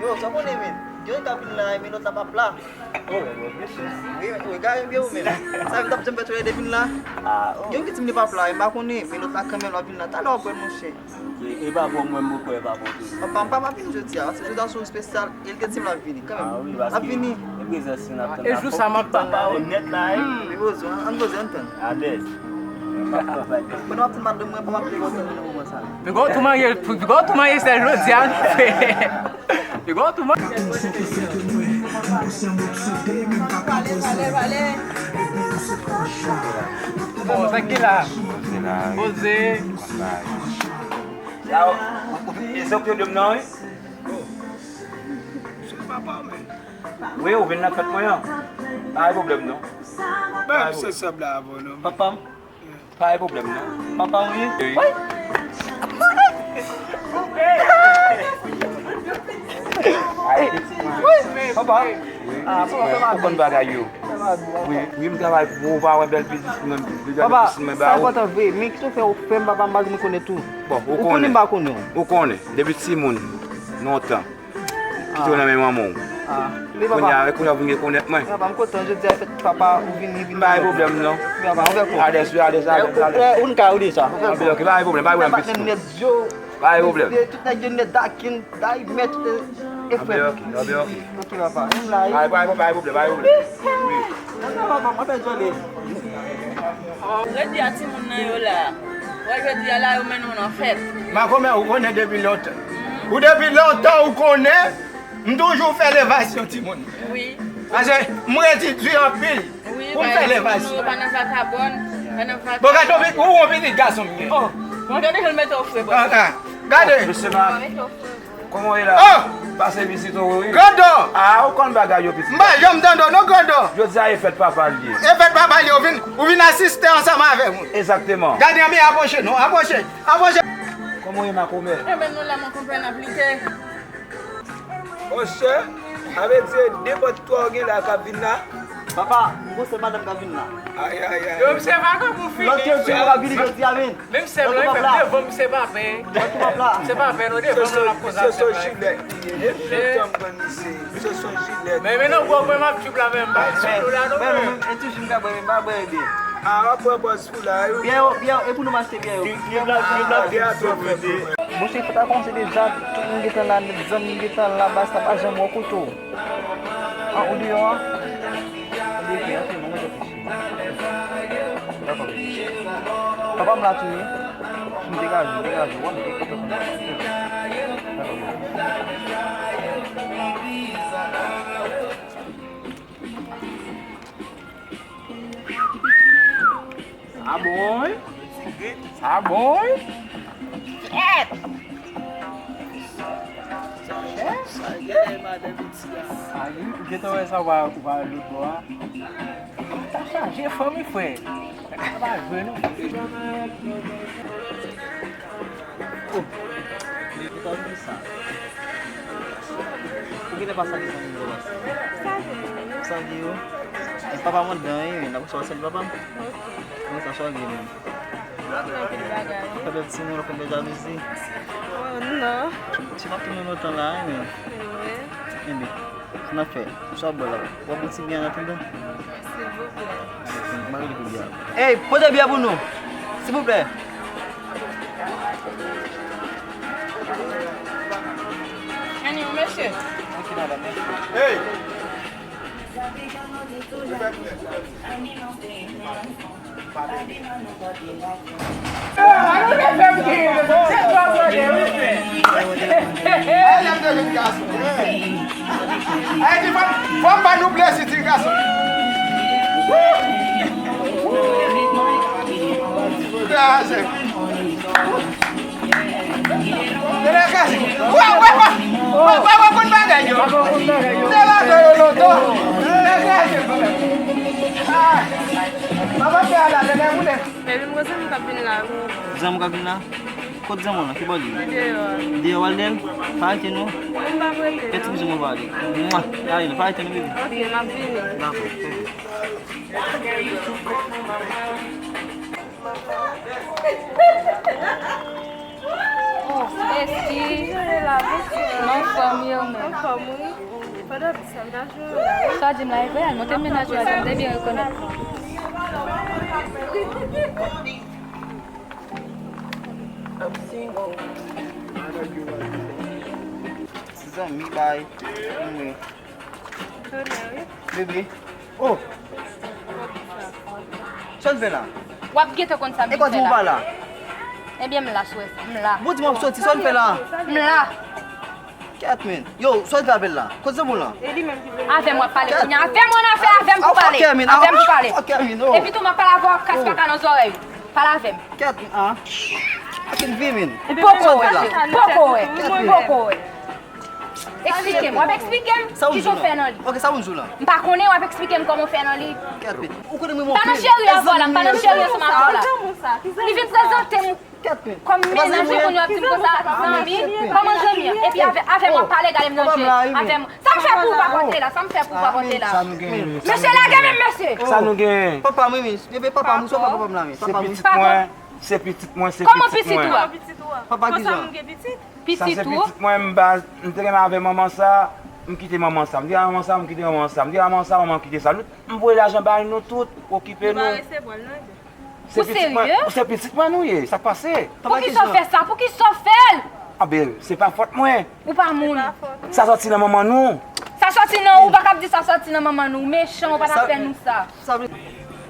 Yo, sa w konnen, men. Gen youn k ap vin la, men lòt la p ap la. Wi, wi, gade byen ou menm. Sa vin t ap janm fè tolè de vin la. Gen youn ki di m li p ap la, m pa konnen, men lòt la kanmenm l ap vin la. Talè w ap wè l, monchè. E pa bon mwen m kwè pa bon tou. Papa m pa vin jodi a, paske jodi a se yon espesyal, e l te di m l ap vini kanmenm. L ap vini. E prezans li n ap tann la. E jou sa m ap tann la. Papa, ou nèt la, wi. Li poze, ann poze, ann tann. Alèz. Pandan w ap tann madanm mwen, papa m te kontan nan moman sa. Piga w tou marye, piga w tou marye sèl jodi a. Piga w tou marye. Bon, sa ki la? Poze la, wi. Poze. Konn bagay. Sa, ou, ou, e se ou ki te di m nan, wi? Se papa w, men. Wi, ou vin nan fèt mwen an. Pa gen pwoblèm, non. Pa gen pwoblèm. Papa m? Pa gen pwoblèm, non. Papa m, wi. Wi. Papa. Ah, papa, fè mal. Ou konn bagay yo. Wi, wi, m travay pou ou, pa wè bèl pitit mwen, bèl pitit mwen ba ou. Sa enpòtan vre, men kisa w fè ou fè m, papa m, malgre m konnen tou. Bon, ou konnen. Ou konnen m pa konnen w. Ou konnen, depi timoun, lontan. Kite w nan men manman w. Ah. Kounye a, kounye a w vin rekonèt mwen. Papa, m kontan, jodi a fèt papa, ou vini, vini. Pa gen pwoblèm, non. Wi, papa, ou fè kwa? Alèz, wi, alèz, alèz, alèz. Ou n ka, ou deja, ou fè kwa? Ok, pa gen pwoblèm, pa gen pwoblèm, pitit mwen. Pa gen pwoblèm. Tout nèg yo nèt dakin, day mèt, e frè. Anben, ok, anben, ok. Ok, papa, m la, wi. Pa gen pwoblèm, pa gen pwoblèm, pa gen pwoblèm. Wi. Anben, papa, m ap enjoy li. Jodi a timoun nan yo la. Wè jodi a la yo mennen w nan fèt. Makomè, ou konnen depi lontan. Ou depi lontan ou konnen, m toujou fè levasyon timoun. Wi. Paske m redi di anpil pou m fè levasyon. Wi, timoun yo pa nan vakabòn, pa nan vakabòn. Bon, gade yon pitit, ou yon pitit gason m gen. Oh, mwen gade jan l mete w fre, bò. Ah, ah. Gade. Mesye, pa mete w fre. Kòman w ye la? Oh! Pase vizit ou, wi. Grandon! Ah, ou konn bagay yo, pitit. M pa janm tande w, non, Grandon. Jodi a, e fèt papa l ye. E fèt papa l ye, ou vin, ou vin asiste ansanm avè m, wi. Egzakteman. Gade, anben, apwoche, non, apwoche, apwoche. Kòman w ye, makomè? Enben, nou la, mon konpè, n ap lite. Monchè, sa vle di, nenpòt twa w gen la k ap vin la. Papa, m gon sèl madanm k ap vin la. Ay, ay, ay. Yo, misye vagan pou fini. Lòt yo di yo ap vini jodi a, men. Menm sèm lan, li fè devan misye pa pen. Lòt ou p ap la. Misye pa pen, non, devan misye l ap konsa. Misye se yon jilèt li ye. Depi lontan m konn misye. Misye se yon jilèt. Men, men non, gwo gwen m ap tchoup la, men m pa tchoup la, non, men. Men, men, men, toujou m ka bwè, men m pa bwè byen. A, w ap bwè bòs pou la, wi. Byen, byen, e pou nou m achte byen yo. Byen a twò fè pou mwen. Monchè, fèt la kòmanse deja, tout moun gentan la nèt, zanmi m gentan la, baz la pa janm wè kote w. An, ou deyò an? Ou deyò, ok, non, mwen te fichi. Dakò, bebe. Papa m la tou, wi. M degaje, m degaje, w ap gen kontan kontan. Dakò, bebe. Sa bon, wi. Sa bon, wi. Kèt! Sa gen, madan Miti a. Sa gen, ou gentan wè sa, ou pa, ou pa lòt bò a. Sa chaje fanmi, frè. Sa pa jwe, non. Oh, li te konn di sa. Ou genlè pa salye zanmi m yo, baz. Salye yo. Salye yo. E papa m anndan, wi, men apre sa w ap salye papa m? Ok. Kòman sa, sa w gen menm? M ap nan anpil bagay, wi. Fè bèl timoun, fè bèl jalouzi. Oh, non. Ti m ap tounen lontan la, wi, men. Wi. Enben. Sa n ap fè? Sa w ap bwè la? W ap bwè ti byen an atandan? Silvouplè. M a rele pou byen. Ey, pote byen pou nou. Silvouplè. Anni, mesye. Ok, madanm, mèsi. Ey! Fò m ba nou plezi, ti gason. Kraze. Wè, wè, wè. Wè, wè, wè, konn bagay yo. Te la, te yo, lo, to. Kraze. Ah. Papa, fè ala, te la, mounen. Baby, m gon zanmi k ap vin la, wi. Zanmi w k ap vin la? Kot zanmi w lan? Ki bò li ye? Deyò a. Deyò w al dèyè l? Pa rete non. M p ap rete non. Fè ti bizou mwen ba li. Mwa! Gade l, pa rete non, baby. Ok, m ap vini. Dakò, fè byen. Oh, Esti. Anfòm, wi, ou menm? Anfòm, wi. Pandan sa, m ta jwe la. Sa w di m la e vrè, al montre m mennaj ou a, m te byen rekonèt. Ti zanmi bay mwen. Bebe. Oh. Sa w fè la? W ap gentan konn sa m vin fè la. E kò di w pa la? Ebyen, m la, swè. M la. Bon, di m w ap soti, sa w fè la? M la. Kèt, men. Yo, sa w fè avè l la? Kote zanmi w lan? Avè m w ap pale kounye a. Avè m w ann afè, avè m pou pale. Avè m pou pale. Epi tou, m ap pale avè w ak kas kaka nan zòrèy ou. Pale avè m. Kèt, men, ah. Akin vi, men. Ou poko wè. Poko wè. Poko wè. Eksplike m. W ap eksplike m kisa w fè nan li. Ok, sa w di w lan? M pa konnen, w ap eksplike m kòman w fè nan li. Kèt, men. Ou konnen mwen. M pa nan cheri avè w la, m pa nan cheri ansanm avè w la. Li vin prezante m. Kèt, men. Kòm mennaj li, kounye a w ap di m konsa, zanmi, kòman zanmi an? Epi avè, avè m w ap pale, gade m nan je. Avè m. Sa m fè pou w pa pote la, sa m fè pou w pa pote la. Sa nou genyen, mesye? Mesye, lage men m, mesye. Sa nou genyen? Papa m, wi, men. Epi papa m, ou se papa m la, men. Se pitit mwen, se pitit mwen, se pitit mwen. Kòman pitit ou a? Papa, kijan? Sa se pitit mwen, m pa, m te renmen avè manman sa, m kite manman sa. M te renmen manman sa, m kite manman sa. M te renmen manman sa, manman kite sa. M voye lajan bay nou tout, okipe nou. Ou serye? Se pitit mwen nou ye, sa k pase? Poukisa w fè sa? Poukisa w fè l? Anben, se pa fòt mwen. Ou pa moun. Sa sòti nan manman nou. Sa sòti nan ou, ou pa kab di sa sòti nan manman nou. Ou mechan, ou pa ta fè nou sa. Sa vle.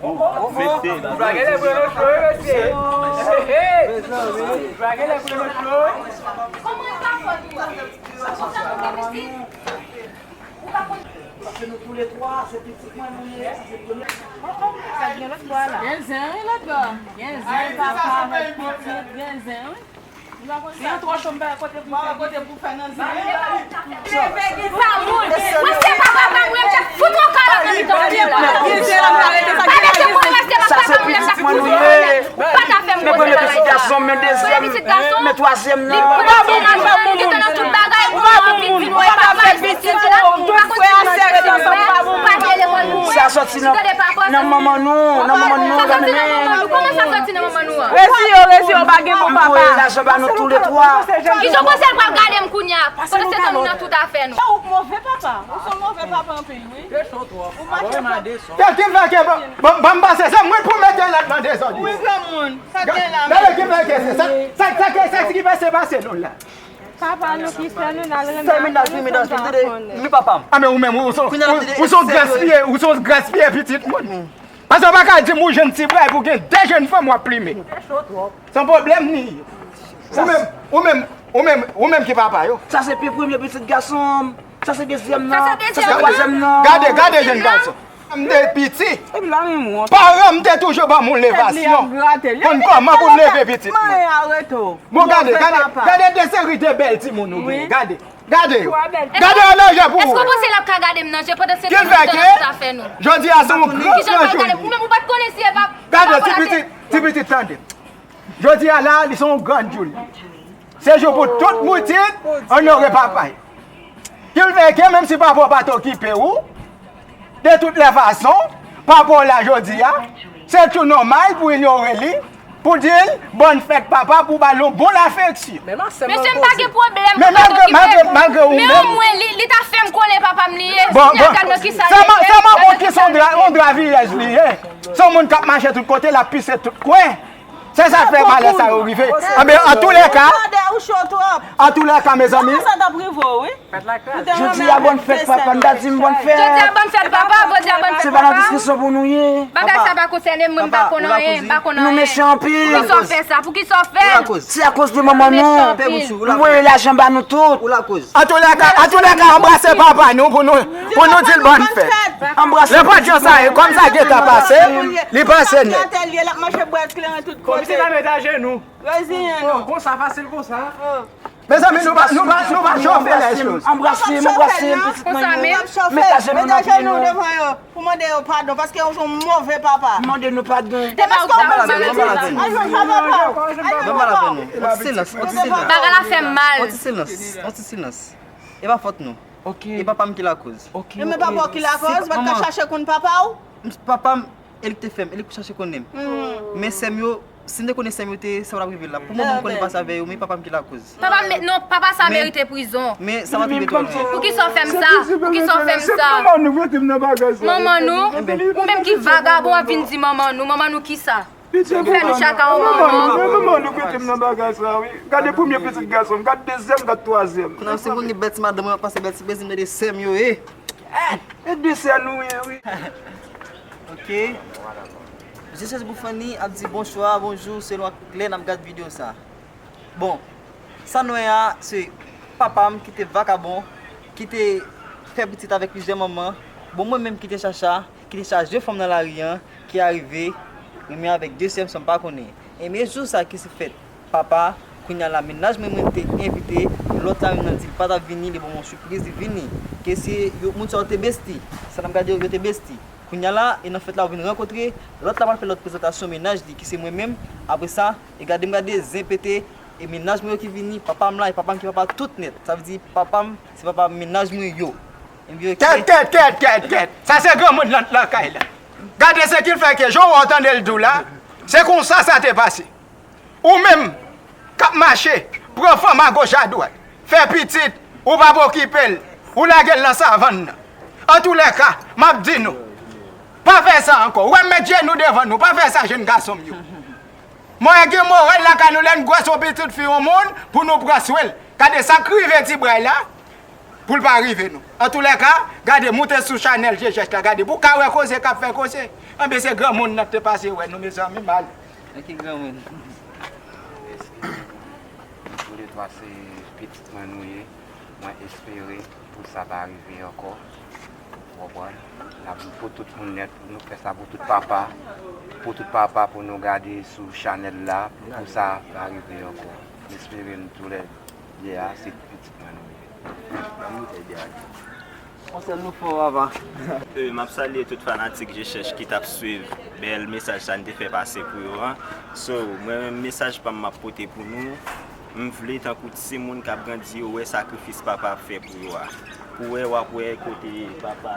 Ou pa genlè pran nan flo, mesye. Ou pa genlè pran nan flo. Kòman e pa fòt ou a? Ou pa konn. Paske nou toulètwa, se pitit mwen nou ye, sa se premye. Oh, oh, sa gen lòt bò la. Gen zen, wi, lòt bò. Gen zen, papa, pitit, gen zen, wi. Ou pa konn sa. Si nou twò cho, m pa kote pou fè nan zen. Sa moun. Mwen se papa pa mwen, m te fout yon kalòt nan mitan w la. Gen zen la, m pa rete sa. Pa mete pou mwen, se papa pa mwen, m te fout yon kalòt. Ou pa ta fè m koze la. Men premye pitit gason, men dezyèm, men twazyèm nan. Li pran ti mennaj mwen, li gentan nan tout bagay, ou anvi vin wè papa l pitit la. Ou pa konn si mwen se papa, ou pa gen lekòl Sa soti nan, nan manman nou, nan manman nou, nan manman nou. Kòman sa soti nan manman nou an? Rezi yo, rezi yo, pa gen bon papa. Voye lajan ba nou tou le twa. Kijan w panse l pral gade m kounye a? Pandan se tan nou nan tout afè nou. Ou move papa. Ou se yon move papa anpil, wi. Ou mache fò. Kilvè ke, ban m pase, se mwen pou mete lòt nan dezòd. Wi, granmoun. Sa k gen la? Gade kilvè ke se sa, sa, sa, sa ki pase, pase nou la. Papa nou ki fè nou n al renmen. Fè menaj li, menaj li, tande, li papa m. A, men ou menm, ou se, ou, ou se yon gaspiye, ou se yon gaspiye pitit moun. Paske w pa ka di m ou jwenn ti bra epi w gen de jèn fanm w ap plimen. Se yon pwoblèm li ye. Ou menm, ou menm, ou menm, ou menm ki papa yo. Sa se pi premye pitit gason m. Sa se dezyèm nan. Sa se twazyèm nan. Gade, gade jèn gason. M te piti, paran m te toujou ban m yon levasyon. Konn kòman pou m leve pitit mwen. Bon, gade, gade, gade de seri de bèl timoun ou gen. Gade, gade yo. Gade yo nan je pou ou. Èske w panse l ap ka gade m nan je pandan se tan nou nan tout afè nou? Jodi a se yon gran, gran jounen. Ou menm ou pa t konnen si e pa. Gade, ti pitit, ti pitit, tande. Jodi a la, li se yon gran jou li. Se jou pou tout moutit onore papa yo. Kilvè ke menm si papa w pa t okipe ou, de tout lè fason, papa w la jodi a, se tou nòmal pou inyore li, pou di l bòn fèt papa, pou ba l yon bon lafeksyon. Mesye, m pa gen pwoblèm pou pa t okipe m. Men omwen, li, li ta fè m konnen papa m li ye. Bon, bon. Sa manman w ki se yon dra, yon dra viyèj li ye. Se yon moun k ap mache tout kote, l ap pise tout kwen. Se sa k fè malè sa yo rive. Anben, antoulèka, antoulèka, mezanmi, jodi a bòn fèt papa, m ta di m bòn fèt. Jodi a bòn fèt papa, jodi a bòn fèt papa. Se pa nan diskisyon pou nou ye. Bagay sa pa konsène mwen, m pa konn anyen, m pa konn anyen. Nou mechan anpil. Poukisa w fè sa? Poukisa w fè? Se akoz de manman nou. M voye lajan ba nou tout. Antoulèka, antoulèka, anbrase papa nou pou nou, pou nou di l bòn fèt. Anbrase. Nenpòt jan sa ye, kòm sa gentan pase, li pase nèt. Kòmsi n ap met ajenou. Reziyen nou. Konsa, fasil konsa. Mezanmi, nou pa, nou pa, nou pa chofe lè choz. Anbrase m, anbrase m, pitit mwen yo. Met ajenou nan pye nou. Pou mande yo padon, paske yo se yon move papa. Mande nou padon. Te pa ou ki ta fè sa. Al jwenn papa w. Al jwenn papa w. Yon ti silans, yon ti silans. Bagay la fè m mal. Yon ti silans, yon ti silans. E pa fòt nou. E papa m ki lakoz. E men papa w ki lakoz, ou pa t ka chache konn papa w? Papa m, e li ki te fè m, e li ki chache konnen m. Men sè m yo, si m te konnen sè m yo te, sa pa t ap rive la. Pou moman m konnen pase avè yo, men papa m ki lakoz. Papa m, non, papa sa merite prizon. Men sa pa t rive twò lwen. Poukisa w fè m sa? Poukisa w fè m sa? Manman nou mete m nan bagay sa. Manman nou? Ou menm ki vagabon ap vin di manman nou. Manman nou kisa? Ou fè nou chaka yon manman. Manman nou mete m nan bagay sa, wi. Gade premye pitit gason m, gade dezyèm, gade twazyèm. Kounye a, si m konn gen bèl ti madanm mwen, m ap pase bèl ti plezi, m tande sè m yo ye. E de sè nou ye, wi. Ok. Mesye Chèch Boufani ap di bonswa, bonjou, selon ak lè n ap gad videyo sa. Bon, sa n wè a, se papa m ki te vakabon, ki te fè pitit avèk plizyè manman. Bon, mwen menm ki te chacha, ki te chaje fanm nan lari an, ki arive renmen avèk de sè m san m pa konnen. E men jou sa ki se fèt papa, kounye a la, mennaj mwen, mwen te envite, lòt la menm nan di l pa t ap vini, li ban m yon sipriz, li vini. Ke se yo, moun sa yo te besti. Sa n ap gade yo, yo te besti. Kounye a la, e nan fèt la, yo vin rankontre, lòt la pral fè lòt prezantasyon mennaj li, ki se mwen menm. Apre sa, e gade m gade, zen pete, e mennaj mwen yo ki vini, papa m la, e papa m ki papa tout nèt. Sa vle di, papa m, se papa mennaj mwen yo. Kèt, kèt, kèt, kèt, kèt. Sa se granmoun nan lakay la. Gade se ki l fè ke jan w tande l di w la, se konsa sa te pase. Ou menm k ap mache, pran fanm agoch adwat, fè pitit, ou p ap okipe l, ou lage l nan savann nan. Antoulèka, m ap di nou, pa fè sa ankò. Ou wè m met jenou devan nou, pa fè sa jèn gason m yo. Mwen gen moral lakay nou lè n gwès yon pitit fi yon moun pou nou pran swen l. Gade sa k rive ti bray la pou l pa rive nou. Antoulèka, gade moute sou chanèl Jejèch la, gade pou w ka wè koze k ap fè koze. Anben se granmoun nan te pase wè nou mezanmi mal. Nan ki granmoun? Nou toulètwa se pitit mwen nou ye. Mwen espere pou sa pa rive ankò. Ou konprann? N ap pou tout moun nèt, nou fè sa pou tout papa. Pou tout papa pou nou gade sou chanèl la, pou sa pa rive ankò. M espere nou toulède a, se pitit mwen nou ye. Yon sèl nou fò, papa. E, m ap salye tout fanatik Jechèch ki t ap swiv bèl mesaj sa n te fè pase pou yo an. So, mwen menm mesaj pa m m ap pote pou nou. M vle tankou timoun k ap grandi yo wè sakrifis papa ap fè pou yo a. Pou wè, w ap wè kote papa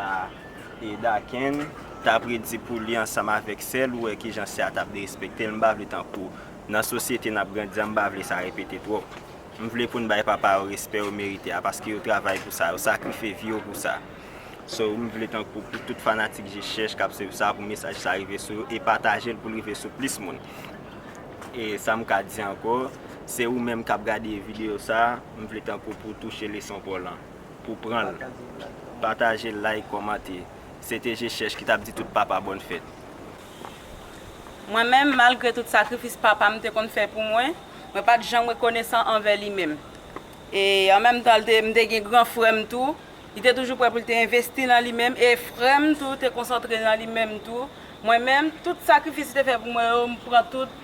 E Daken t ap redi pou li ansanm avèk sè l, ou wè kijan sè a t ap derespekte l, m pa vle tankou nan sosyete n ap grandi an, m pa vle sa repete twòp. M vle pou n bay papa yo respè yo merite a, paske yo travay pou sa, yo sakrifye vi yo pou sa. So, m vle tankou pou tout fanatik Je Chèch k ap swiv sa, pou mesaj sa rive sou yo e pataje l pou l rive sou plis moun. E sa m ka di ankò, se ou menm k ap gade videyo sa, m vle tankou pou w touche leson pa w lan, pou w pran l. Pataje l, like, kòmante. Se te Je Chèch ki t ap di tout papa bòn fèt. Mwen menm, malgre tout sakrifis papa m te konn fè pou mwen, mwen pa t janm rekonesan anvè li menm. E an menm tan, l te, m te gen gran frè m tou. Li te toujou prè pou l te envesti nan li menm. E frè m tou te konsantre nan li menm tou. Mwen menm, tout sakrifis li te fè pou mwen yo, m pran tout,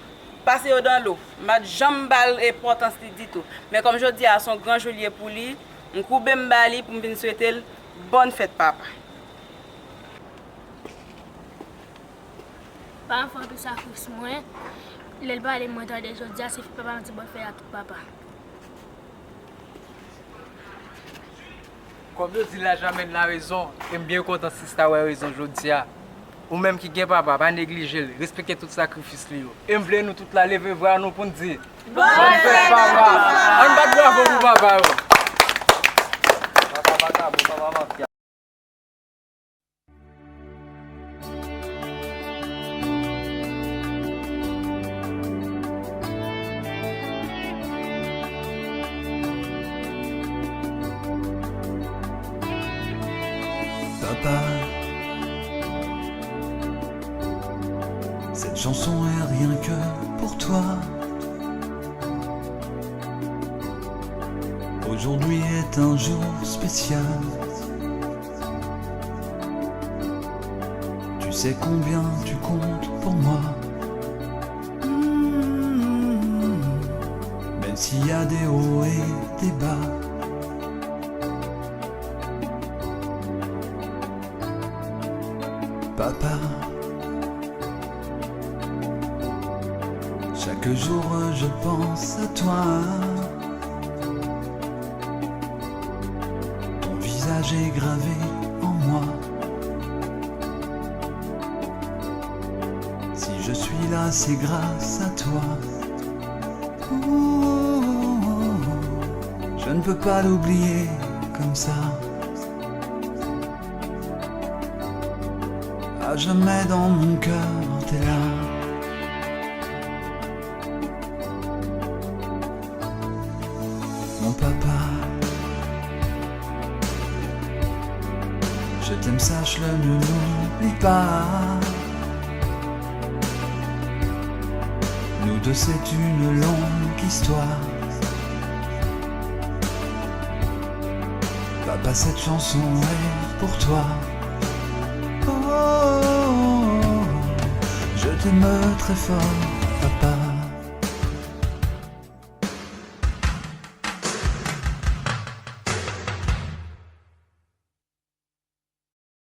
pase yo dan lo. M pa t janm ba l enpòtans li ditou. Men kòm jodi a se yon gran jou l ye pou li, m koube m ba li pou m vin swete l bòn fèt papa. Pa anfan tou sakrifis mwen, lè l pale mwen tande jodi a, se fè papa m di bòn fèt a tout papa. Kòm yo di, laj amèn la rezon, e m byen kontan sista wè rezon jodi a. Ou menm ki gen papa, pa neglije l, respekte tout sakrifis li yo. E m vle nou tout la leve vwa nou pou n di, bòn fèt papa! Ann bat bravo pou papa yo! Papa vakabon, papa mafya. Papa, cette chanson est rien que pour toi. Aujourd'hui est un jour spécial. Tu sais combien tu comptes pour moi. Hmm, même s'il y a des hauts et des bas. Papa, chaque jour je pense à toi. Ton visage est gravé en moi. Si je suis là, c'est grâce à toi. Ouh, je ne peux pas l'oublier comme ça. À jamais dans mon cœur, t'es là. Mon papa, je t'aime, sache-le, ne l'oublie pas. Nous deux, c'est une longue histoire. Papa, cette chanson est pour toi. Oh, je t'aime très fort.